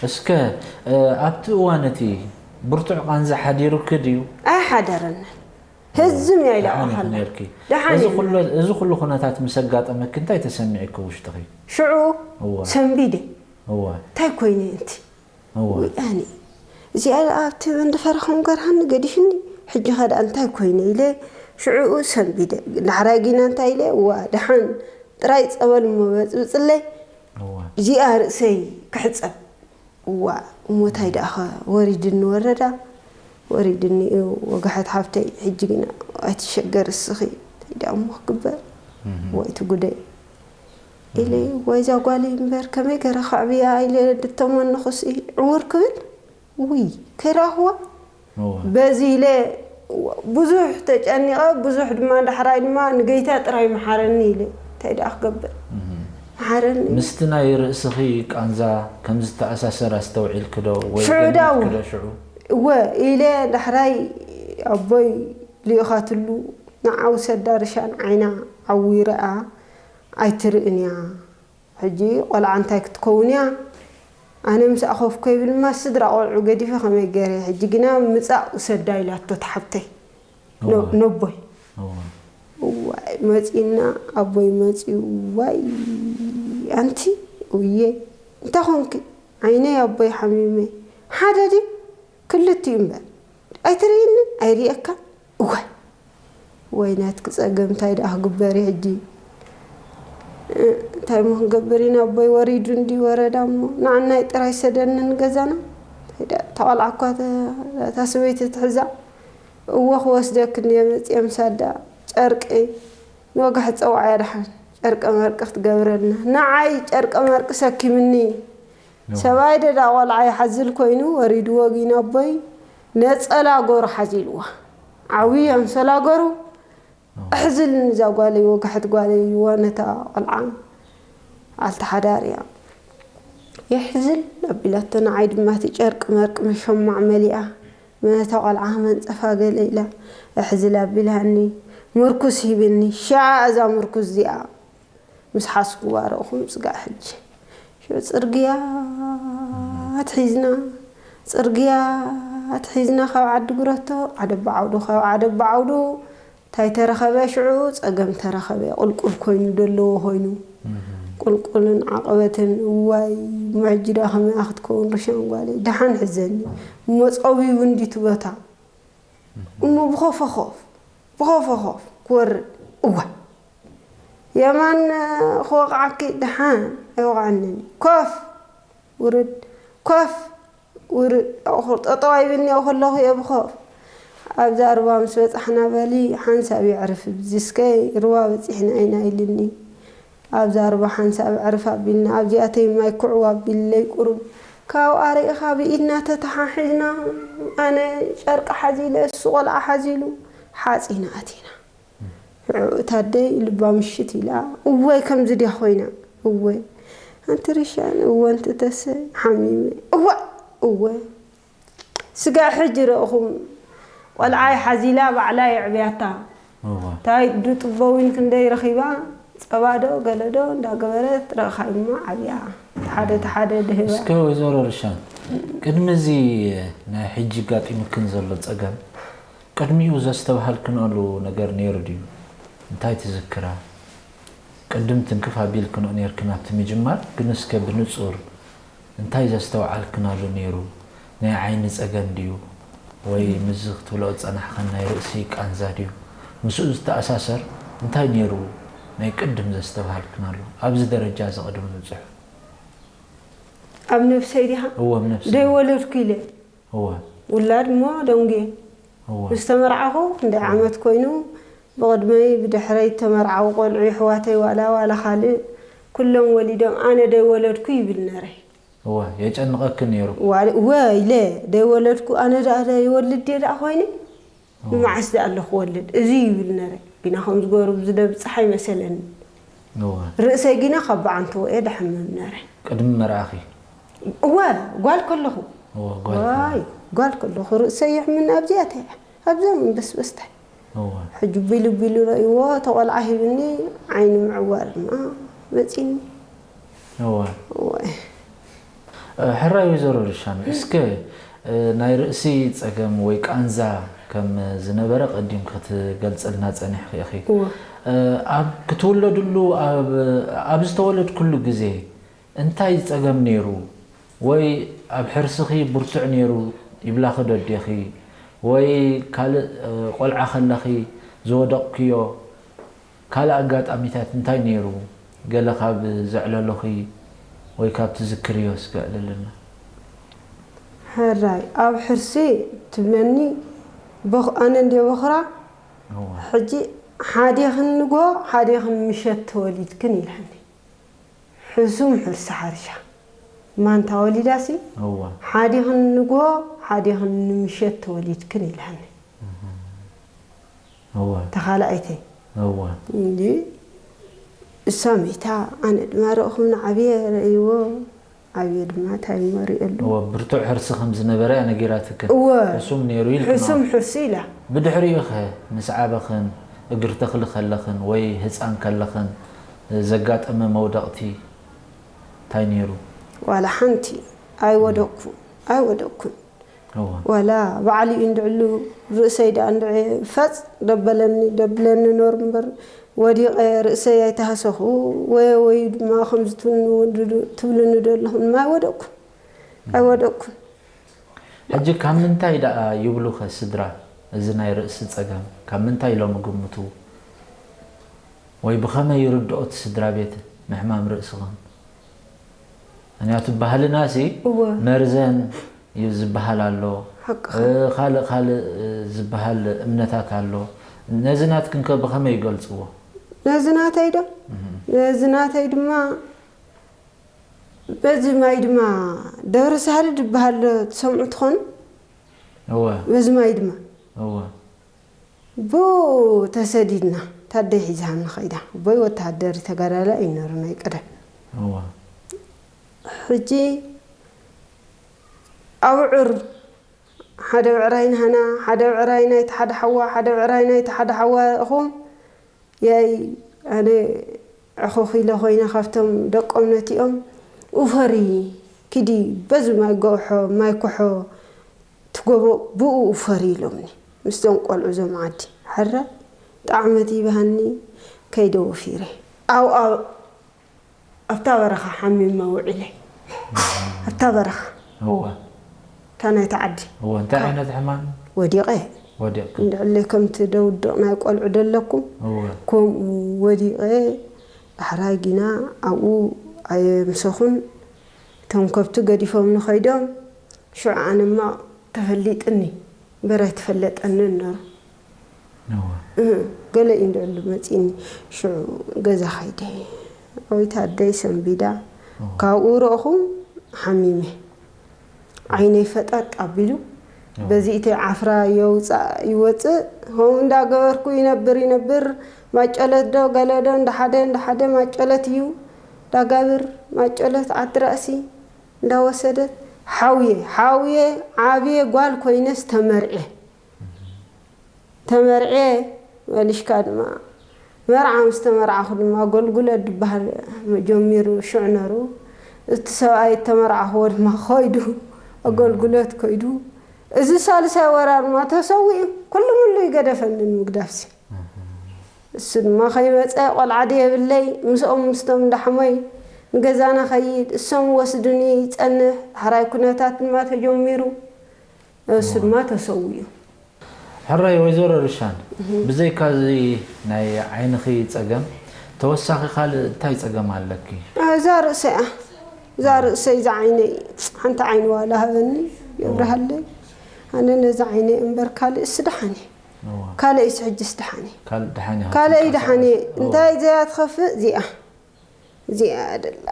እስከ ኣብቲ እዋን እቲ ብርቱዕ ቃንዛ ሓዲሩኪ ድዩ ኣይሓደረንን ህዝም እያ ኢላ ደሓን ኢኺ ቃኸላ ነርኪ። ደሓን እዚ እየ። ኩሉ እዚ ኩሉ ኩነታት ምስ ኣጋጠመኪ እንታይ ተሰሚዕኪ ውሽጥኺ? ሽዑ እወ። ሰንቢደ እወ። እንታይ ኮይነ እንቲ? እወ። ውይ ኣነ እዚኣ ኣብቲ መንደፈራ ከም ገርሃኒ ገዲፍኒ ሕጂ ኸ ደኣ እንታይ ኮይነ ኢለ ሽዕኡ ሰንቢደ። ዳሕራይ ጊና እንታይ ኢለ እዋ ደሓን ጥራይ ጸበል እሞ በጽብጽለይ እወ። እዚኣ ርእሰይ ክሕጸብ። እዋእ እሞ ታይ ደኣኸ ወሪድኒ ወረዳ ወሪድኒ እዩ ወጋሕት ሓብተይ ሕጂ ግና ኣይትሸገር እስኺ ታይ ደኣ እሞ ክግበር ወይ እቲ ጉደይ ኢለ ወይ እዛ ጓለይ እምበር ከመይ ገረ ከዕብያ ኢለ ድተመንኹስ ዕውር ክብል ውይ ከይረኣኽዋ በዚ ኢለ ብዙሕ ተጨኒቐ ብዙሕ ድማ ዳሕራይ ድማ ንገይታ ጥራይ መሓረኒ ኢለ እንታይ ደኣ ክገብር መሓረኒ ምስቲ ናይ ርእስኺ ቃንዛ ከም ዝተኣሳሰር ኣስተውዒልኪ ዶ ወይ ሽዑ ዳው ገሚትኪ ዶ ሽዑ እወ ኢለ ዳሕራይ ኣቦይ ልኢኻትሉ ንዓ ውሰዳ ርሻን ዓይና ዓዊረኣ ኣይትርእን እያ ሕጂ ቆልዓ እንታይ ክትከውን እያ ኣነ ምስኣ ኮፍ ከይብል ማ ስድራ ቆልዑ ገዲፈ ከመይ ገይረ ሕጂ ግና ምፃእ ውሰዳ ኢላቶ ተሓብተይ ነቦይ እዋይ መፂና ኣቦይ መፂኡ ዋይ ኣንቲ ውየ እንታይ ኮንኪ ዓይነይ ኣቦይ ሓሚመ ሓደ ድዩ ክልቲኡ እምበር ኣይትርእይኒ ኣይርእየካ እዋይ ወይ ናትኪ ጸገም እንታይ ደኣ ክግበር እዩ ሕጂ እንታይ ሞ ክንገብር ኢና ኣቦይ ወሪዱ እንዲ ወረዳ እሞ ንዓናይ ጥራይ ሰደኒ ንገዛና እንታይ ደኣ ተቆልዓ እኳ እታ ሰበይቲ ትሕዛ እወ ክወስደክ እንድየ መጽየ ምሳዳ ጨርቂ ንወጋሕ ጸዋዕያ ደሓን ጨርቀ መርቂ ክትገብረልና። ንዓይ ጨርቀ መርቂ ሰኪምኒ። ሰብኣይ ደዳ ቆልዓ ይሓዝል ኮይኑ ወሪድዎ ጊን ኣቦይ ነጸላ ጎሩ ሓዚልዋ። ዓብዪ ኣንሶላ ጎሩ ኣሕዝልኒ እዛ ጓለይ፣ ወጋሕቲ ጓለይ ኢልዋ ነታ ቆልዓ። በዓልቲ ሓዳር እያ። የሕዝል ኣቢላቶ፣ ንዓይ ድማ እቲ ጨርቂ መርቂ መሸማዕ መሊኣ ነታ ቆልዓ መንጸፋ ገለ ኢላ፣ ኣሕዝል ኣቢላኒ፣ ምርኩስ ሂብኒ። ሻዕ እዛ ምርኩስ እዚኣ ምስ ሓዝኩዋ ረእኹም ስጋዕ ሕጂ። ሽዑ ጽርግያ ኣትሒዝና፣ ጽርግያ ኣትሒዝና ካብ ዓዲ ጉረቶ፣ ዓደ በዓውዱ፣ ካብ ዓደ በዓውዱ እንታይ ተረኸበ ሽዑ? ጸገም ተረኸበ። ቁልቁል ኮይኑ ደለዎ ኮይኑ። ቁልቁልን ዓቐበትን፣ እዋይ፣ መሕጂ ደኣ ከመይ ክትከውን ርሻን ጓለይ። ደሓን ሕዘኒ። እሞ ጸቢቡ እንዲቱ ቦታ። እሞ ብኾፈኾፍ፣ ብኾፈኾፍ ክወርድ። እዋ። የማን ክወቕዓኪ ደሓን ኣይወቕዓንን። ኮፍ፣ ውርድ፣ ኮፍ፣ ውርድ። ጠጠው ኣይብልንዮ ከለኹ እየ ብኾፍ። ኣብዛ ሩባ ምስ በጻሕና በሊ ሓንሳብ የዕርፍ ብዚ እስከ ሩባ በጺሕና ኢና ኢልኒ። ኣብዛ ሩባ ሓንሳብ ዕርፍ ኣቢልና፣ ኣብዚኣተይ ማይ ኩዕው ኣቢልለይ ቁሩብ። ካብኣ ርኢኻ ብኢድና ተተሓሒዝና፣ ኣነ ጨርቂ ሓዚለ፣ እሱ ቆልዓ ሓዚሉ፣ ሓጺና ኣቲና። ሽዑ እታ ኣደይ ልባ ምሽት ኢላ፣ እወይ ከምዚ ድያ ኮይና፣ እወይ ኣንቲ ርሻን፣ እወ ኣንቲ ተሰ፣ ሓሚመ፣ እወ፣ እወ። ስጋዕ ሕጂ ረእኹም፣ ቆልዓይ ሓዚላ ባዕላ የዕብያታ። እወ። እንታይ ዱ ጥበዊን ክንደይ ረኺባ፣ ጸባ ዶ ገለ ዶ እንዳገበረት ረእኻይ እሞ ዓብያ። ተሓደ ተሓደ ድህባ። እስከ ወይዘሮ ርሻን፣ ቅድሚ እዚ ናይ ሕጂ ኣጋጢሙክን ዘሎ ጸገም፣ ቅድሚኡ ዘስተብሃልክንሉ ነገር ነይሩ ድዩ? እንታይ ትዝክራ? ቅድም ትንክፍ ኣቢልክንኦ ነይርክን ኣብቲ ምጅማር፣ ግን እስከ ብንጹር እንታይ ዘስተውዓልክናሉ ነይሩ? ናይ ዓይኒ ጸገም ድዩ? ወይ ምስዚ ክትብልኦ ዝጸናሕክን ናይ ርእሲ ቃንዛ ድዩ? ምስኡ ዝተኣሳሰር እንታይ ነይሩ ናይ ቅድም ዘስተብሃልክናሉ? ኣብዚ ደረጃ እዚ ቅድሚ ምብጽሑ። ኣብ ነብሰይ ዲኻ? እወ፣ ኣብ ነብሰይ። ደይወለድኩ ኢለ። እወ። ውላድ እሞ ደንጉየ። እወ። ምስ ተመርዓኹ ክንደይ ዓመት ኮይኑ፣ ብቕድመይ ብድሕረይ ተመርዓዉ ቆልዑ የሕዋተይ ዋላ፣ ዋላ ካልእ ኩሎም ወሊዶም ኣነ ደይወለድኩ ይብል ነረ። እወ፣ የጨንቐኪ ነይሩ። ዋላ፣ እወ ኢለ ደይወለድኩ ኣነ ደኣ ደይወልድ ድየ ደኣ ኮይነ? እወ። ንመዓስ ደኣ ኣለኹ ወልድ? እዚ ይብል ነረ። ግና ከም ዝገሩ ብዝደብጽሕ ኣይመሰለኒ። እወ። ርእሰይ ግና ካብ በዓንትዎ እየ ደሕምም ነረ። ቅድሚ መርዓኺ? እወ፣ ጓል ከለኹ። እወ፣ ጓል ከለኹ። ዋይ፣ ጓል ከለኹ ርእሰይ የሕምኒ ኣብዚኣተይ። ኣብዛ መንበስበስታይ። እወ። ሕጂ ቢሉ ቢሉ ረእይዎ፣ ተቆልዓ ሂብኒ፣ ዓይኒ ምዕዋር ድማ መጺኒ። እወ። እወ። እ፣ ሕራይ ወይዘሮ ርሻን፣ እስከ፣ እ፣ ናይ ርእሲ ጸገም ወይ ቃንዛ ከም ዝነበረ ቀዲም ክትገልጽልና ጸኒሕኺ ኢኺ። እወ። እ፣ ኣብ ክትውለድሉ፣ ኣብ፣ ኣብ ዝተወለድኩሉ ግዜ እንታይ ጸገም ነይሩ? ወይ ኣብ ሕርስኺ ብርቱዕ ነይሩ ይብላኺ ዶ ኣዴኺ? ወይ ካልእ፣ እ፣ ቆልዓ ከለኺ ዝወደቕክዮ ካልእ ኣጋጣሚታት እንታይ ነይሩ? ገለ ካብ ዘዕለሉኺ ወይ ካብ ትዝክርዮ እስከ ኣዕልልና። ሕራይ፣ ኣብ ሕርሲ ትብለኒ፣ በኽ-፣ ኣነ እንድየ በኹራ፣ እዋ። ሕጂ ሓዴኽን ንግሆ፣ ሓዴኽን ምሸት ተወሊድክን ኢልሃኒ። ሕሱም ሕርሲ ሓርሻ። ማንታ ወሊዳሲ፣ እዋ። ሓዴኽን ንግሆ፣ ሓዴኽን ንምሸት ተወሊድክን ኢልሃኒ። እዋ። ተኻልኣይተይ። እዋ። እንዲ እሳ ሚታ፣ ኣነ ድማ ረእኹም ንዓብየ ረእይዎ፣ ዓብየ ድማ እንታይ እሞ ርእየሉ። እወ፣ ብርቱዕ ሕርሲ ከም ዝነበረ እያ ነጊራትክን። እወ። ሕሱም ነይሩ ኢልክን። ሕሱም ሕርሲ ኢላ። ብድሕሪኡ ኸ ምስ ዓበኽን እግሪ ተኽሊ ከለኽን ወይ ህፃን ከለኽን ዘጋጠመ መውደቕቲ እንታይ ነይሩ? ዋላ ሓንቲ ኣይወደቅኩ፣ ኣይወደቅኩን። እዋ። ዋላ ባዕሉ እዩ እንድዕሉ ርእሰይ ደኣ እንድዒ ፈጽ ደበለኒ፣ ደብለኒ ኖር እምበር ወዲቐ ርእሰይ ኣይተሃሰኹ። ወይ፣ ወይ ድማ ከምዚ ትብልኒ ወንድዱ-፣ ትብልኒ ዶ ኣለኹም? ኣይወደቅኩን። ኣይወደቅኩን። ሕጂ ካብ ምንታይ ደኣ ይብሉኸ ስድራ እዚ ናይ ርእሲ ጸገም? ካብ ምንታይ ኢሎም ይግምቱ? ወይ ብኸመይ ይርድኦ እቲ ስድራ ቤት ንሕማም ርእስኽን? ምኽንያቱ ባህልናሲ እወ። መርዘን እዩ ዝበሃል ኣሎ። ሓቅኻ። እ፣ ካልእ፣ ካልእ፣ እ፣ ዝበሃል እምነታት ኣሎ። ነዚ ናትክን ከ ብኸመይ ይገልጽዎ? ነዚ ናተይ ዶ ነዚ ናተይ ድማ በዚ ማይ ድማ ደብረ ሳህል ዝበሃል ዶ ትሰምዑ ትኾኑ? እወ በዚ ማይ ድማ እወ ብኡ ተሰዲድና። ታደይ ሒዛኒ ኸይዳ። ኣቦይ ወተሃደር ተጋዳላይ እዩ ነሩ ናይ ቀደም። እወ ሕጂ ኣብዑር ሓደ ብዕራይ ናህና፣ ሓደ ብዕራይ ናይቲ ሓደ ሓዋ፣ ሓደ ብዕራይ ናይቲ ሓደ ሓዋ ኢኹም ያይ ኣነ ዕኹኽ ኢለ ኮይነ ካብቶም ደቆም ነቲኦም ኡፈሪ ኪዲ በዚ ማይ ጎሖ ማይ ኩሖ ትጎቦ ብኡ ኡፈሪ ኢሎምኒ ምስቶም ቆልዑ ዞም ዓዲ ሕረ ጣዕመት ይብሃኒ ከይደ ወፊረ ኣብኣ ኣብታ በረኻ ሓሚመ ውዒለ ኣብታ በረኻ እወ እታ ናይቲ ዓዲ እወ እንታይ ዓይነት ሕማም ወዲቐ ወዲቕኪ እንድዕለይ ከምቲ ደውድቕ ናይ ቆልዑ ደለኩም እወ ከምኡ ወዲቐ ዳሕራይ ጊና ኣብኡ ኣየምሰኹን እቶም ከብቲ ገዲፎምኒ ከይዶም ሽዑ ኣነማ ተፈሊጥኒ እምበር ኣይተፈለጠንን ነሩ እወ እህ፣ ገለ እዩ እንድዕሉ መፂኒ ሽዑ ገዛ ከይደ ኣዊት ኣደይ ሰንቢዳ ካብኡ ረእኹ ሓሚመ ዓይነይ ፈጠጥ ኣቢሉ በዚ እተይ ዓፍራ የውፃእ ይወፅእ ከምኡ እንዳገበርኩ ይነብር ይነብር ማጨለት ዶ ገለ ዶ እንዳሓደ እንዳሓደ ማጨለት እዩ ዳጋብር ማጨለት ዓዲ ራእሲ እንዳወሰደት ሓውየ ሓውየ ዓብየ ጓል ኮይነስ ተመርዐ ተመርዐ መሊሽካ ድማ መርዓ ምስ ተመርዓኹ ድማ ኣገልግሎት ዝበሃል ጀሚሩ ሽዑ ነሩ እቲ ሰብኣይ እተመርዓኽዎ ድማ ከይዱ ኣገልግሎት ከይዱ እዚ ሳልሳይ ወራር ድማ ተሰዊኡ ኩሉ ሙሉ ይገደፈኒ ንምግዳፍሲ እሱ ድማ ከይመፀ ቆልዓ ድየብለይ ምስኦም ምስቶም እንዳሕሞይ ንገዛና ከይድ እሶም ወስዱኒ ይፀንሕ ዳሕራይ ኩነታት ድማ ተጀሚሩ እሱ ድማ ተሰዊኡ ሕራይ ወይዘሮ ርሻን ብዘይካ እዚ ናይ ዓይንኺ ፀገም ተወሳኺ ካልእ እንታይ ፀገም ኣለኪ? እዛ ርእሰይ እያ እዛ ርእሰይ እዛ ዓይነይ ሓንቲ ዓይኒ ዋላ ሃበኒ የብርሃለይ ኣነ ነዚ ዓይነይ እምበር ካልእስ ደሓን እየ ካልእስ ሕጅስ ደሓን እየ ካልእ ደሓን እየ ካልእይ ደሓን እየ እንታይ ዘያ ትኸፍእ እዚኣ እዚኣ ደላ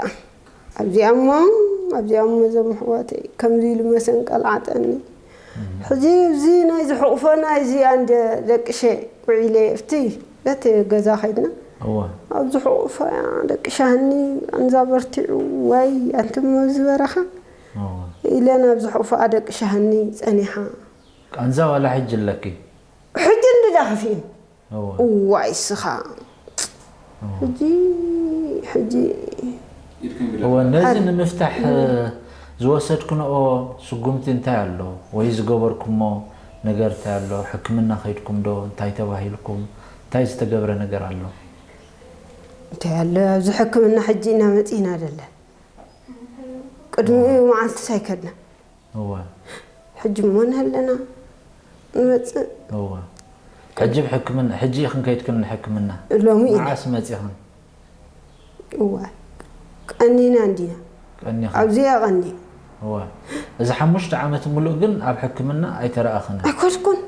ኣብዚኣ እሞ ኣብዚኣ እሞ እዞም ኣሕዋተይ ከምዚ ኢሉ መሰንቀል ዓጠኒ ሕጂ እዚ ናይ ዝሕቑፎ ናይ እዚኣ እንደ ደቅሸ ውዒለ ኣብቲ በቲ ገዛ ከይድና እወ ኣብዚ ሕቑፎ እያ ደቅሻኒ ኣንዛ በርቲዑ ዋይ ኣንቲ እሞ ዝበረኻ እወ ኢለ ናብዚ ሕቑፎኣ ደቅሻኒ ፀኒሓ ቃንዛ ዋላ ሕጂ ኣለኪ ሕጂ እንድዳ ከፊእን እወ እዋይ ስኻ ሕጂ ሕጂ እወ ነዚ ንምፍታሕ ዝወሰድክንኦ ስጉምቲ እንታይ ኣሎ ወይ ዝገበርኩሞ ነገር እንታይ ኣሎ ሕክምና ከይድኩም ዶ እንታይ ተባሂልኩም እንታይ ዝተገብረ ነገር ኣሎ እንታይ ኣሎ ኣብዚ ሕክምና ሕጂ ኢና መፂና ደለን ቅድሚኡ መዓልትስ ኣይከድና እወ ሕጂ እሞ ንህለና ንመፅእ እወ ሕጂ ብሕክምና ሕጂ ኢኽን ከይድክን ንሕክምና ሎሚ ኢና መዓስ መፂኽን እወ ቀኒና እንዲና ቀኒኻ ኣብዚኣ ቀኒ እወ እዚ ሓሙሽተ ዓመት ሙሉእ ግን ኣብ ሕክምና ኣይተረኣኽን ኣይኮድኩን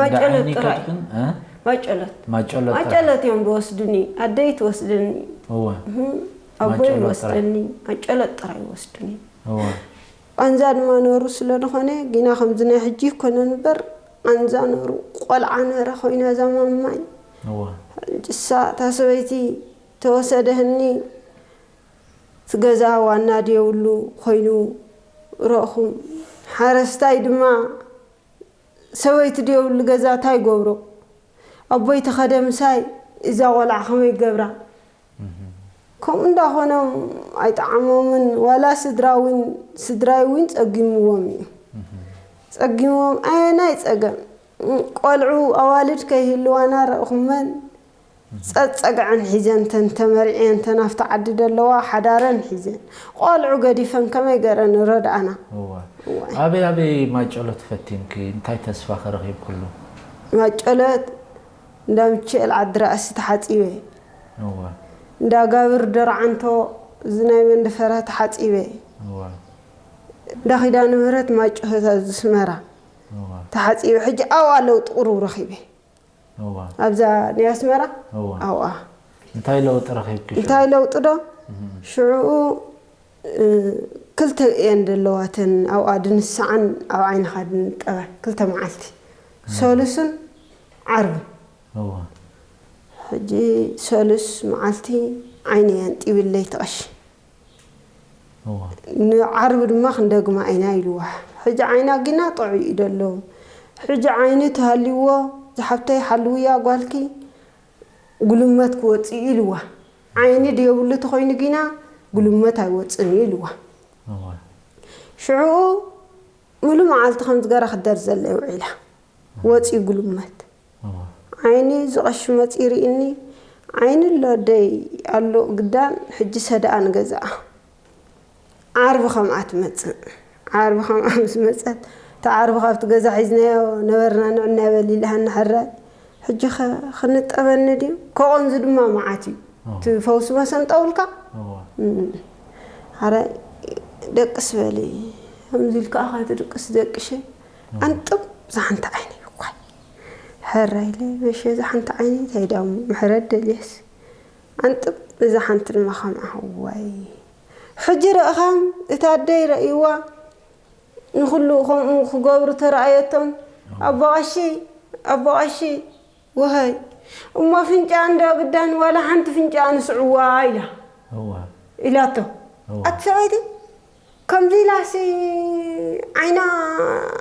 ማጨለት ጥራይ ከድክን እ? ማጨለት ማጨለት ጥራይ ማጨለት እዮም ዝወስድኒ ኣደይ ትወስድኒ እወ ኣቦይ ማጨለት ይወስደኒ ማጨለት ጥራይ ይወስድኒ እወ ቃንዛ ድማ ነሩ ስለ ዝኾነ ጊና ከምዚ ናይ ሕጂ ይኮነን እምበር ቃንዛ ነሩ ቆልዓ ነረ ኮይና እዛ ማማይ እወ ሕጂ እሳ እታ ሰበይቲ ተወሰደህኒ እቲ ገዛ ዋና ድየብሉ ኮይኑ ረእኹ ሓረስታይ ድማ ሰበይቲ ድየብሉ ገዛ እንታይ ይገብሮ ኣቦይ ተኸደ ምሳይ እዛ ቆልዓ ከመይ ይገብራ ከምኡ እንዳኾኖም ኣይጠዓሞምን ዋላ ስድራ እውን ስድራይ እውን ፀጊምዎም እዩ ፀጊምዎም ኣየናይ ፀገም ቆልዑ ኣዋልድ ከይህልዋና ረእኹመን ፀፀግዐን ሒዘን ተን ተመርዕየን ተን ኣብቲ ዓዲ ደለዋ ሓዳረን ሒዘን ቆልዑ ገዲፈን ከመይ ገረን ረድኣና እወ ኣበይ ኣበይ ማጨሎ ተፈቲንኪ እንታይ ተስፋ ከረኺብክሉ ማጨሎት እንዳ ምችኤል ዓዲ ራእሲ ተሓፂበ እወ እንዳ ጋብር ደርዓንቶ እዚ ናይ መንደፈራ ተሓፂበ እወ እንዳ ኪዳነ ምህረት ማጨሎት ኣብዚ ስመራ እወ ተሓፂበ ሕጂ ኣብኣ ለውጢ ቁሩብ ረኺበ እወ ኣብዛ ናይ ኣስመራ እወ ኣብኣ እንታይ ለውጢ ረኺብኪ ሽዑ? እንታይ ለውጢ ዶ? ሽዕኡ ክልተ እየን ዘለዋተን ኣብኣ ድንስዓን ኣብ ዓይንኻ ድንጠባን ክልተ መዓልቲ። ሰሉስን ዓርብን። ሕጂ ሰሉስ መዓልቲ ዓይነይ ኣንጢብለይ ትቐሺ። ንዓርቢ ድማ ክንደግማ ኢና ኢልዋ። ሕጂ ዓይና ግና ጥዑይ እዩ ደሎ። ሕጂ ዓይኒ ተሃልይዎ ዝሓብተይ ሓልውያ ጓልኪ ጉልመት ክወፅእ እዩ ኢልዋ። ዓይኒ ድየብሉ ተኾይኑ ግና ጉልመት ኣይወፅን እዩ ኢልዋ። ሽዑ ሙሉ መዓልቲ ከም ዝገራ ክደር ዘለ ውዒላ ወፂ ጉልመት ዓይኒ ዝቐሽ መፂ ርኢኒ ዓይኒ ኣሎ ደይ ኣሎ ግዳን ሕጂ ሰደኣ ንገዛኣ ዓርቢ ከምኣ ትመፅእ ዓርቢ ከምኣ ምስ መፀት እታ ዓርቢ ካብቲ ገዛ ሒዝናዮ ነበርና ንዕና በል ኢልሃና ሕራይ ሕጂ ኸ ክንጠበኒ ድዩ ከቐንዙ ድማ መዓት እዩ እቲ ፈውሲ መሰንጠውልካ ሓራይ ደቅስ በሊ ከምዚ ኢልካ ኣኻ ትድቅስ ደቅሸ ኣንጥም ዛሓንቲ ዓይነይ እኳ ሕራይ ኢለ መሸ ዛሓንቲ ዓይነይ እንታይ ዳሞ ምሕረት ደልየስ ኣንጥም እዛ ሓንቲ ድማ ከምኣ ዋይ ሕጂ ርኢኻም እታ ኣደይ ረእይዋ ንኹሉ ከምኡ ክገብሩ ተረኣየቶም ኣቦ ቀሺ ኣቦ ቀሺ ወሀይ እሞ ፍንጫ እንዶ ግዳን ዋላ ሓንቲ ፍንጫ ንስዕዋ ኢላ ኢላቶ ኣቲ ሰበይቲ ከምዚ ኢላሲ ዓይና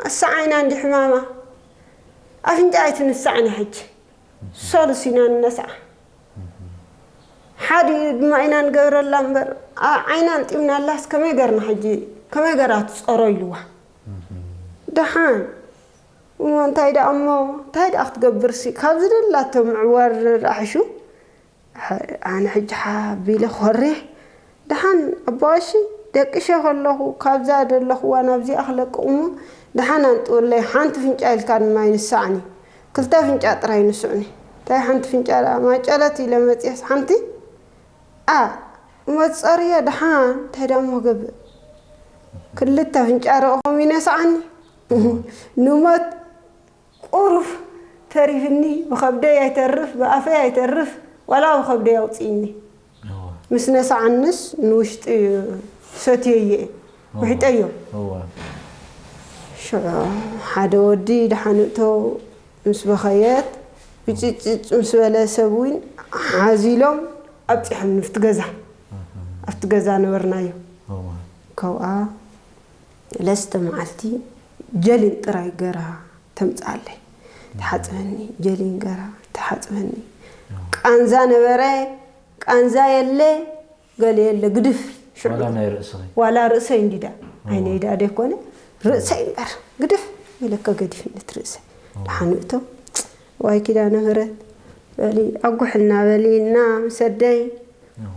እሳ ዓይና እንዲ ሕማማ ኣፍንጫ ኣይትንሳዕኒ ሕጂ ሰሉስ ኢና ንነስዓ ሓዲ ድማ ኢና ንገብረላ እምበር ዓይና እንጢምናላስ ከመይ ገርና ሕጂ ከመይ ገራ ትፀሮ ኢልዋ ደሓን እሞ እንታይ ደኣ እሞ እንታይ ደኣ ክትገብርሲ ካብ ዝደላቶ ምዕዋር ኣሕሹ ኣነ ሕጂ ሓቢለ ኮሬ ደሓን ኣቦ ቀሺ ደቂሸ ከለኹ ካብዛ ዘለኽዋ ናብዚኣ ክለቅቕ እሞ ደሓን ኣንጥወለይ ሓንቲ ፍንጫ ኢልካ ድማ ይንሳዕኒ ክልተ ፍንጫ ጥራይ ንስዕኒ እንታይ ሓንቲ ፍንጫ ደኣ ማጨለት ኢለ መፅየስ ሓንቲ ኣ መፀርዮ ደሓን እንታይ ደኣ እሞ ገብእ ክልተ ፍንጫ ረእኹም ይነስዓኒ ንሞት ቁሩፍ ተሪፍኒ ብኸብደይ ኣይተርፍ ብኣፈይ ኣይተርፍ ዋላ ብኸብደይ ኣውፅእኒ ምስ ነስዓንስ ንውሽጢ ሰትየየ ውሒጠዮ ሽዑ ሓደ ወዲ ደሓንእቶ ምስ በኸየት ብጭጭጭ ምስ በለ ሰብ እውን ሓዚሎም ኣብፂሖም ንፍቲ ገዛ ኣብቲ ገዛ ነበርናዮ ካብኣ ለስተ መዓልቲ ጀሊን ጥራይ ገራ ተምፅኣለይ ትሓፅበኒ ጀሊን ገራ ትሓፅበኒ ቃንዛ ነበረ ቃንዛ የለ ገለ የለ ግድፍ ሽዑ ዋላ ናይ ርእስኺ ዋላ ርእሰይ እንዲዳ ዓይነይ ዳ ደይኮነ ርእሰይ እምበር ግድፍ ኢለካ ገዲፍነት ርእሰይ ደሓን እቶም ዋይ ኪዳነ ምህረት በሊ ኣጉሕልና በሊ እና ምስ ኣደይ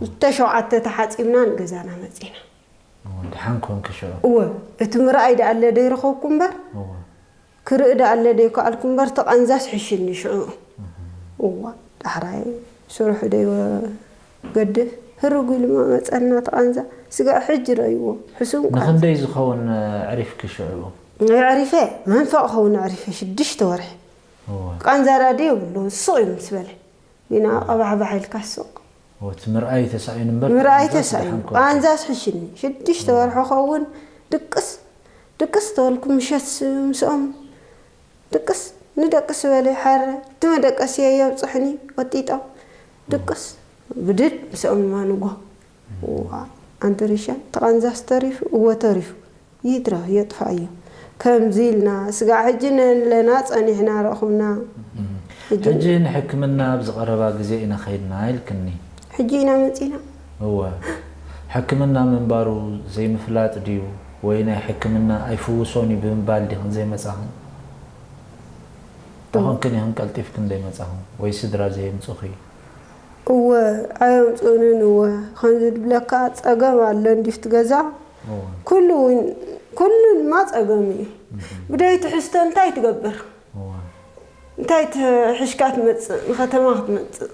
ዝተሸውዓተ ተሓፂብና ንገዛና መፂና ድሓን ኮንኪ ሽዑ እወ እቲ ምርኣይ ደኣለ ደይረኸብኩ እምበር ክርኢ ደኣለ ደይከኣልኩ እምበር ተቐንዛስ ሕሽኒ ሽዑ እዋ ዳሕራይ ስርሑ ደይወ ገድፍ ህርጉ ኢሉ መፀና ተቐንዛ ስጋዕ ሕጂ ረእይዎ ሕሱም ቃል ንኽንደይ ዝኸውን ዕሪፍኪ ሽዑ የዕሪፈ መንፈቕ ኸውን ዕሪፈ ሽዱሽተ ወርሒ እወ ቃንዛ ዳዲ የብሉ ስቕ እዩ ምስ በለ ግና ቀባሕባሕ ኢልካ ስቕ እቲ ምርኣይ ተሳኢኑ እምበር ምርኣይ ተሳኢኑ ቃንዛስ ሕሽኒ ሽዱሽተ ወርሒ ኸውን ድቅስ ድቅስ ተበልኩ ምሸት ምስኦም ድቅስ ንደቅስ በለ ሓረ እቲ መደቀስየ የብፅሕኒ ወጢጦም ድቅስ ብድድ ምስኦም ማንጎ ኣንቲ ሪሻ ተቓንዛስ ተሪፉ እወ ተሪፉ ይድረፍ የጥፋእዮ ከምዚ ኢልና ስጋዕ ሕጂ ነለና ጸኒሕና ረኹብና ሕጂ ንሕክምና ኣብ ዝቐረባ ግዜ ኢና ኸይድና ኢልክኒ ሕጂ ኢና መጺና እወ ሕክምና ምንባሩ ዘይምፍላጥ ድዩ ወይ ናይ ሕክምና ኣይፍውሶን እዩ ብምባል ዲኽን ዘይመጻኽን ተኾንክን ኢኽን ቀልጢፍክን ዘይመጻኽን ወይ ስድራ ዘየምጹኺ እወ ኣየምፅኡንን እወ ከምዚ ድብለካ ፀገም ኣሎ እንዲፍቲ ገዛ ኩሉ እውን ኩሉ ድማ ፀገም እዩ ብደይ ትሕዝቶ እንታይ ትገብር እንታይ ትሕሽካ ትመፅእ ንከተማ ክትመፅእ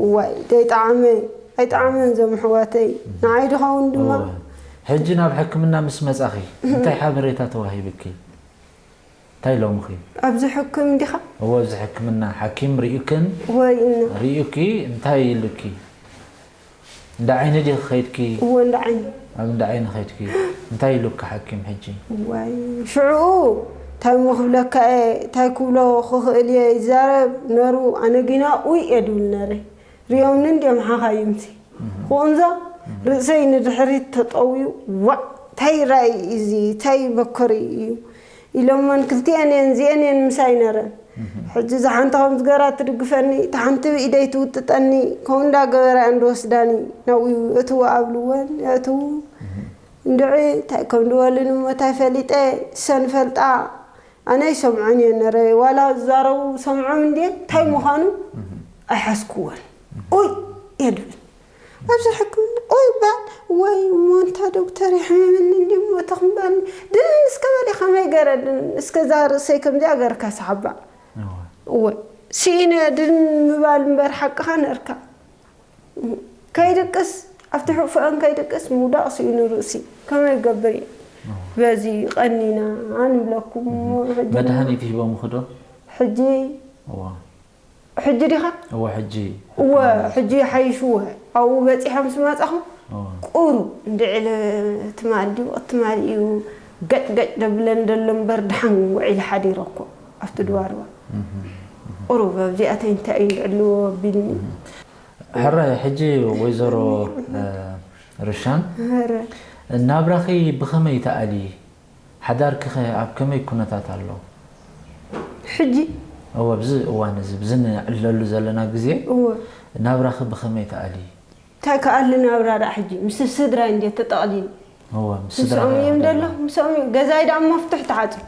እዋይ ደይጠዓመ ኣይጠዓመን ዘም ኣሕዋተይ ንዓይ ድኸውን ድማ ሕጂ ናብ ሕክምና ምስ መፃኺ እንታይ ሓበሬታ ተዋሂብኪ እንታይ ኢሎምኺ? ኣብዚ ሕክም እንዲኻ? እወ፣ ኣብዚ ሕክምና ሓኪም ርኢክን? ወይ እና። ርኢኪ እንታይ ኢሉኪ? እንዳ ዓይኒ ዲኺ ኸይድኪ? እወ፣ እንዳ ዓይኒ። ኣብ እንዳ ዓይኒ ኸይድኪ? እንታይ ኢሉኪ ሓኪም ሕጂ? ዋይ፣ ሽዑ እንታይ እሞ ክብለካ እየ፣ እንታይ ክብሎ ክኽእል እየ ይዛረብ ነሩ፣ ኣነ ግና ኡይ እየ ድብል ነረ። ሪኦምኒ እንድዮም ሓኻይምቲ። ክቕንዞ ርእሰይ ንድሕሪት ተጠውዩ፣ ዋእ፣ እንታይ ራእይ እዚ፣ እንታይ መከሪ እዩ? ኢሎመን ክልቲኤን እየን እዚኤን እየን ምሳይ ነረን። ሕጂ እዛ ሓንቲ ከም ዝገራ ትድግፈኒ፣ እታ ሓንቲ ብኢደይ ትውጥጠኒ፣ ከምኡ እንዳገበራ እየን ዝወስዳኒ። ናብኡ የእትዎ ኣብልወን፣ የእትዉ። እንድዒ እንታይ ከም ዝበሉኒ እሞ እንታይ ፈሊጠ፣ ሰን ፈልጣ። ኣነ ኣይሰምዖን እየ ነረ፣ ዋላ ዝዛረቡ ሰምዖም እንድየ፣ እንታይ ምዃኑ ኣይሓዝክዎን። ኡይ እየ ድብል። ኣብዚ ሕክምና ኡይ ባል፣ ወይ እሞ እንታ ዶክተር የሕምምኒ እንድዩ እሞ ተኽምባኒ። ድንን እስከ በሊ ከመይ ገረ ድንን፣ እስከ እዛ ርእሰይ ከምዚኣ ገርካ ሰሓባ። እወ። እወ፣ ስኢነ ድንን ምባል እምበር ሓቅኻ ነርካ። ከይድቅስ፣ ኣብቲ ሕፉአን ከይድቅስ ምውዳቕ ስኢኑ ርእሲ። ከመይ ገብር እየ? እወ። በዚ ቀኒና ንብለኩም። እሞ ሕጂ መድሃኒት ሂቦምኺ ዶ? ሕጂ እወ። ሕጂ ዲኻ? እወ፣ ሕጂ። እወ፣ ሕጂ ሓይሽዎ። ኣብኡ በጺሐ ምስ መጻኹ እወ። ቁሩብ እንድዒ ኢለ ትማል ድዩ፣ ትማል እዩ ገጭ ገጭ ደብለን ደሎ እምበር ደሓን ውዒለ ሓዲረ እኮ ኣብቲ ድዋርዋ። እህ፣ እህ። ቁሩብ ኣብዚኣተይ እንታይ እዩ ዝዕልዎ ኣቢልኒ። እህ። ሕረ፣ ሕጂ ወይዘሮ፣ እ፣ ርሻን፣ ሕረ። ናብራኺ ብኸመይ ትኣልዪ? ሓዳርኪኸ ኣብ ከመይ ኩነታት ኣሎ? ሕጂ? እወ፣ ኣብዚ እዋን እዚ፣ ብዚ ንዕለሉ ዘለና ግዜ፣ እወ። ናብራኺ ብኸመይ ትኣልዪ? እንታይ ክኣሊ ናብራ ደኣ ሕጂ? ምስ ስድራይ እንድየ ተጠቕሊሉ። እወ፣ ምስ ምስኦም ስድራኺ እዮም ኣለኹ። ደሎ፣ ምስኦም እዮም። ገዛይ ደኣ መፍትሕ ተዓጽዩ።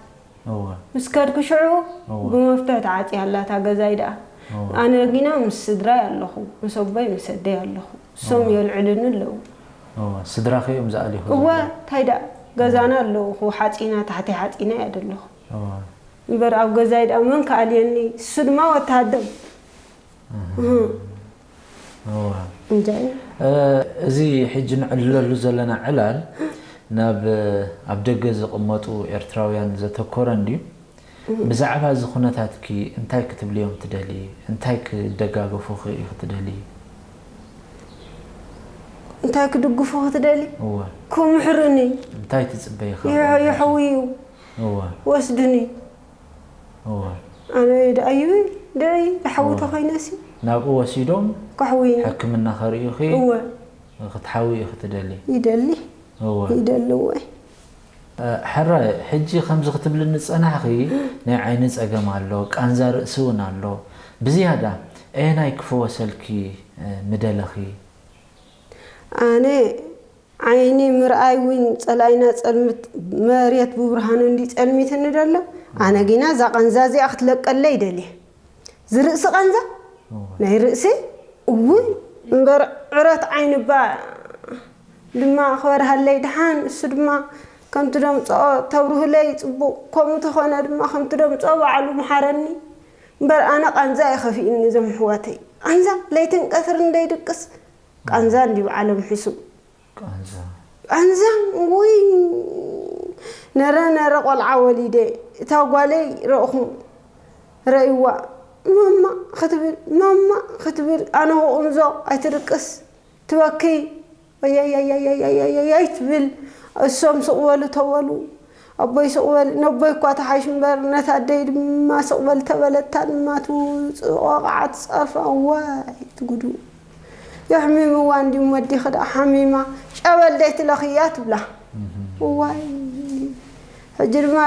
እወ። ምስ ከድኩ ሽዑ እወ። ብመፍትሕ ተዓጽያ ኣላ እታ ገዛይ ደኣ። እወ። ኣነ ግና ምስ ስድራይ ኣለኹ፣ ምስ ኣቦይ ምስ ኣደይ ኣለኹ። እሶም እወ። የልዕሉኒ ኣለዉ። እወ፣ ስድራኺ እዮም ዝኣልዩኹ እወ፣ ዘለዉ። እንታይ ደኣ ገዛና ኣለዉ፣ ሓጺና፣ ታሕቲ ሓጺና እየ ዘለኹ። እወ። እምበር ኣብ ገዛይ ደኣ መን ክኣልየኒ? እሱ ድማ ወተሃደር። እህ። እህ። እወ። እንጃ። እ፣ እዚ ሕጂ ንዕልለሉ ዘለና ዕላል ናብ፣ ኣብ ደገ ዝቕመጡ ኤርትራውያን ዘተኮረ እንድዩ። እህ። ብዛዕባ እዚ ኩነታትኪ እንታይ ክትብልዮም ትደሊ? እንታይ ክደጋገፉኺ ኢኺ ትደሊ? እንታይ ክድግፉ ክትደሊ? እወ። ክምሕሩኒ። እንታይ ትጽበዪ ይሕ-፣ ካብኦም? ይሕውዩ። እወ። ወስዱኒ። እወ። ኣነ ደኣ ይብል፣ ደይ፣ ደሓዊ እወ። ተኾይነሲ። ናብኡ ወሲዶም ከሕውዩኒ። ሕክምና ከርእዩኺ እወ። ክትሓዊ ኢኺ ትደሊ? ይደሊ። እወ። ይደሊ እወ። እ፣ ሕረ፣ ሕጂ ከምዚ ክትብልኒ ዝጸናሕኺ፣ ናይ ዓይኒ ጸገም ኣሎ፣ ቃንዛ ርእሲ እውን ኣሎ። ብዝያዳ ኣየናይ ክፍወሰልኪ፣ እ፣ ምደለኺ? ኣነ ዓይኒ ምርኣይ እውን ጸላኢና ጸልምት፣ መሬት ብብርሃኑ እንዲ ጸልሚትኒ ደሎ። ኣነ ጊና እዛ ቃንዛ እዚኣ ክትለቀለይ ይደልየ። ዝርእሲ ቃንዛ እወ። ናይ ርእሲ እውን እምበር ዕረት ዓይኒ እባ ድማ ክበርሃለይ ደሓን፣ እሱ ድማ ከምቲ ደምጽኦ ተብርሁለይ ጽቡቕ፣ ከምኡ ተኾነ ድማ ከምቲ ደምጽኦ ባዕሉ መሓረኒ። እምበር ኣነ ቃንዛ እየ ከፊእኒ እዞም ኣሕዋተይ። ቃንዛ ለይትን ቀትርን ደይድቅስ ቃንዛ እንድዩ ዓለም ሒሱ። ቃንዛ። ቃንዛ፣ ውይ፣ ነረ ነረ ቆልዓ ወሊደ፣ እታ ጓለይ ረእኹ፣ ረእይዋ፣ ማማ ክትብል፣ ማማ ክትብል፣ ኣነ ክቕንዞ ኣይትድቅስ፣ ትበክይ፣ ወያያያያያያያይ ትብል፣ እሶም ስቕ በሉ ተበሉ፣ ኣቦይ ስቕ በል፣ ነቦይ እኳ ተሓይሽ እምበር፣ ነታ ኣደይ ድማ ስቕ በል ተበለታ ድማ ትውፅእ፣ ወቕዓት ጸርፋ፣ ዋይ፣ ትጉዱ። የሕሚምዋ እንድዩ ወዲኺ ደኣ ሓሚማ፣ ጨበል ደይ ትለኽያ ትብላ። እህ። እዋይ። ሕጂ ድማ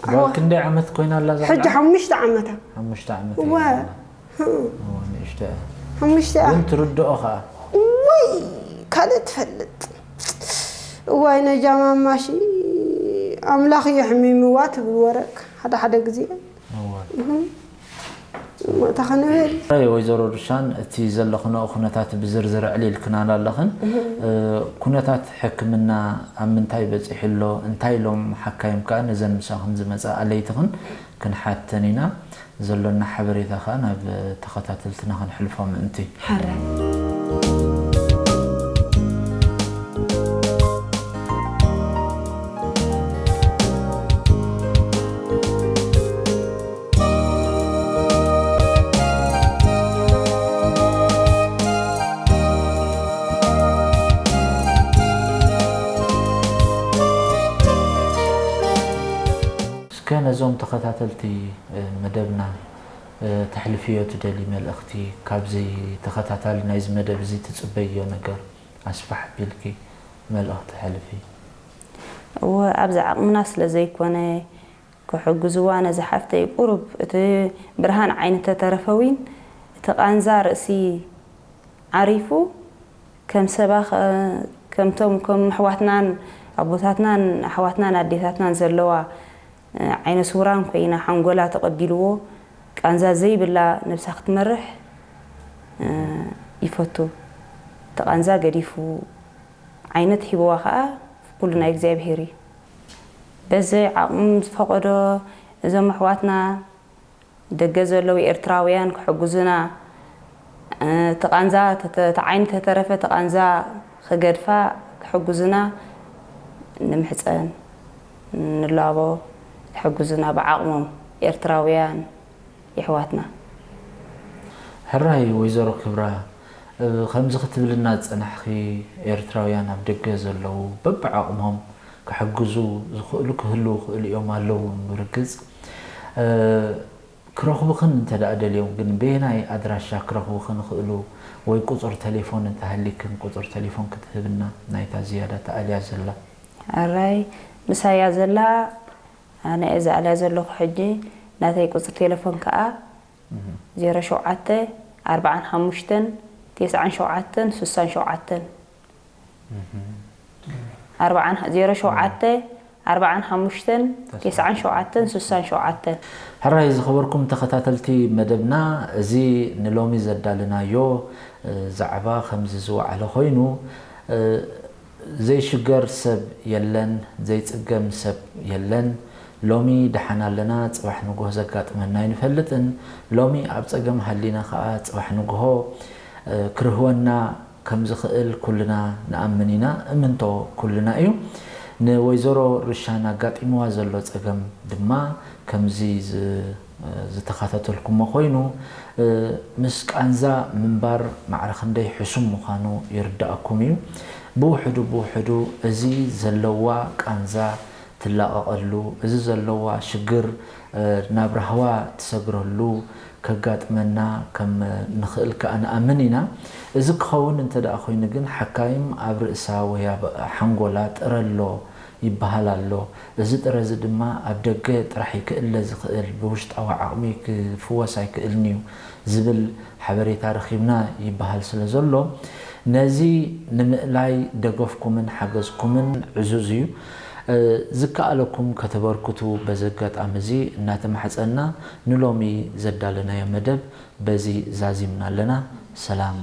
ጓል ክንደይ ዓመት ኮይና ኣላ እዛ ሕጂ ቆልዓ? ሓሙሽተ ዓመታ። ሓሙሽተ ዓመት እዋ። እያ። እዋ፣ ንእሽቶ እያ። ሓሙሽተ እያ። ግን ትርድኦ ኸኣ። እዋይ፣ ካልእ ትፈልጥ። እዋይ፣ ነጃ ማማሺ ኣምላኽ የሕሚምዋ ትብል ወረቅ ሓደ ሓደ ግዜ። እዋ። እህ። እሞ እንታይ ክንብል? ኣይ፣ ወይዘሮ ዱሻን፣ እቲ ዘለኽንኦ ኩነታት ብዝርዝር ኣዕሊልክናና ኣለኽን። እህ። እ፣ ኩነታት ሕክምና ኣብ ምንታይ በጺሑ ኣሎ? እንታይ ኢሎም ሓካይም ከኣ ነዘን ምሳኽን ዝመጻ ኣለይትኽን ክንሓተን ኢና። ዘሎና ሓበሬታ ከኣ ናብ ተኸታተልትና ክንሕልፎ ምእንቲ። ሕራይ። ከ ነዞም ተኸታተልቲ መደብና ተሕልፍዮ ትደሊ መልእኽቲ፣ ካብዚ ተኸታታሊ ናይዚ መደብ እዚ ትጽበዮ ነገር ኣስፋሕ ቢልኪ መልእኽቲ ሕልፊ። እወ፣ ኣብዚ ዓቕምና ስለ ዘይኮነ ክሕግዝዋ ነዚ ሓፍተይ ቁሩብ እቲ ብርሃን ዓይኒ ተተረፈ ዊን እቲ ቃንዛ ርእሲ ዓሪፉ ከም ሰባ ከምቶም ከም ኣሕዋትናን ኣቦታትናን ኣሕዋትናን ኣዴታትናን ዘለዋ ዓይነ ስውራን ኮይና ሓንጎላ ተቐቢልዎ ቃንዛ ዘይብላ ነብሳ ክትመርሕ ይፈቱ። እቲ ቃንዛ ገዲፉ ዓይነት ሂብዋ ከዓ ኩሉ ናይ እግዚኣብሄር እዩ። በዘይ ዓቕሙ ዝፈቐዶ እዞም ኣሕዋትና ደገ ዘለዉ ኤርትራውያን ክሕግዙና እቲ ቃንዛ እቲ ዓይኒ ተተረፈ እቲ ቃንዛ ክገድፋ ክሕግዙና ንምሕፀን ንላቦ ክሕግዙና ብዓቕሞም ኤርትራውያን የሕዋትና። ሕራይ ወይዘሮ ክብራ፣ ከምዚ ክትብልና ዝጸናሕኺ ኤርትራውያን ኣብ ደገ ዘለዉ በብዓቕሞም ክሕግዙ ዝኽእሉ ክህልዉ ይኽእሉ እዮም ኣለዉ እውን ብርግጽ። ክረኽቡኽን እንተ ደኣ ደልዮም ግን በየናይ ኣድራሻ ክረኽቡኽን ይኽእሉ ወይ ቁጽሪ ተሌፎን እንተሃሊክን ቁጽሪ ተሌፎን ክትህብና ናይታ ዝያዳ ተኣልያ ዘላ። ሕራይ ምሳያ ዘላ ኣነ እየ ዝኣልያ ዘለኹ ሕጂ ናተይ ቁጽሪ ቴሌፎን ከኣ ዜሮ ሸውዓተ ኣርባዓን ሓሙሽተን ተስዓን ሸውዓተን ስሳን ሸውዓተን ኣርባዓን ዜሮ ሸውዓተ ኣርባዓን ሓሙሽተን ተስዓን ሸውዓተን ስሳን ሸውዓተን። ሕራይ ዝኸበርኩም ተኸታተልቲ መደብና፣ እዚ ንሎሚ ዘዳለናዮ ዛዕባ ከምዚ ዝወዓለ ኮይኑ፣ ዘይሽገር ሰብ የለን፣ ዘይጽገም ሰብ የለን። ሎሚ ደሓን ኣለና፣ ጽባሕ ንግሆ ዘጋጥመና ኣይንፈልጥን። ሎሚ ኣብ ጸገም ሃሊና ከኣ ጽባሕ ንግሆ ክርህወና ከም ዝኽእል ኩልና ንኣምን ኢና። እምንቶ ኩልና እዩ። ንወይዘሮ ርሻን ኣጋጢምዋ ዘሎ ጸገም ድማ ከምዚ ዝ- ዝተኸታተልኩሞ ኮይኑ፣ ምስ ቃንዛ ምንባር ማዕረ ክንደይ ሕሱም ምዃኑ ይርድኣኩም እዩ። ብውሕዱ ብውሕዱ እዚ ዘለዋ ቃንዛ ትላቐቐሉ፣ እዚ ዘለዋ ሽግር ናብ ራህዋ ትሰግረሉ ከጋጥመና ከም ንኽእል ከኣ ንኣምን ኢና። እዚ ክኸውን እንተ ደኣ ኮይኑ ግን ሓካይም ኣብ ርእሳ ወይ ኣብ ሓንጎላ ጥረ ኣሎ ይበሃል ኣሎ። እዚ ጥረ እዚ ድማ ኣብ ደገ ጥራሕ እዩ ክእለ ዝኽእል፣ ብውሽጣዊ ዓቕሚ ክፍወስ ኣይክእልን እዩ ዝብል ሓበሬታ ረኺብና ይበሃል ስለ ዘሎ፣ ነዚ ንምእላይ ደገፍኩምን ሓገዝኩምን ዕዙዝ እዩ። ዝከኣለኩም ከተበርክቱ በዚ ኣጋጣሚ እዚ እናተማሕጸንና፣ ንሎሚ ዘዳለናዮ መደብ በዚ ዛዚምና ኣለና። ሰላም።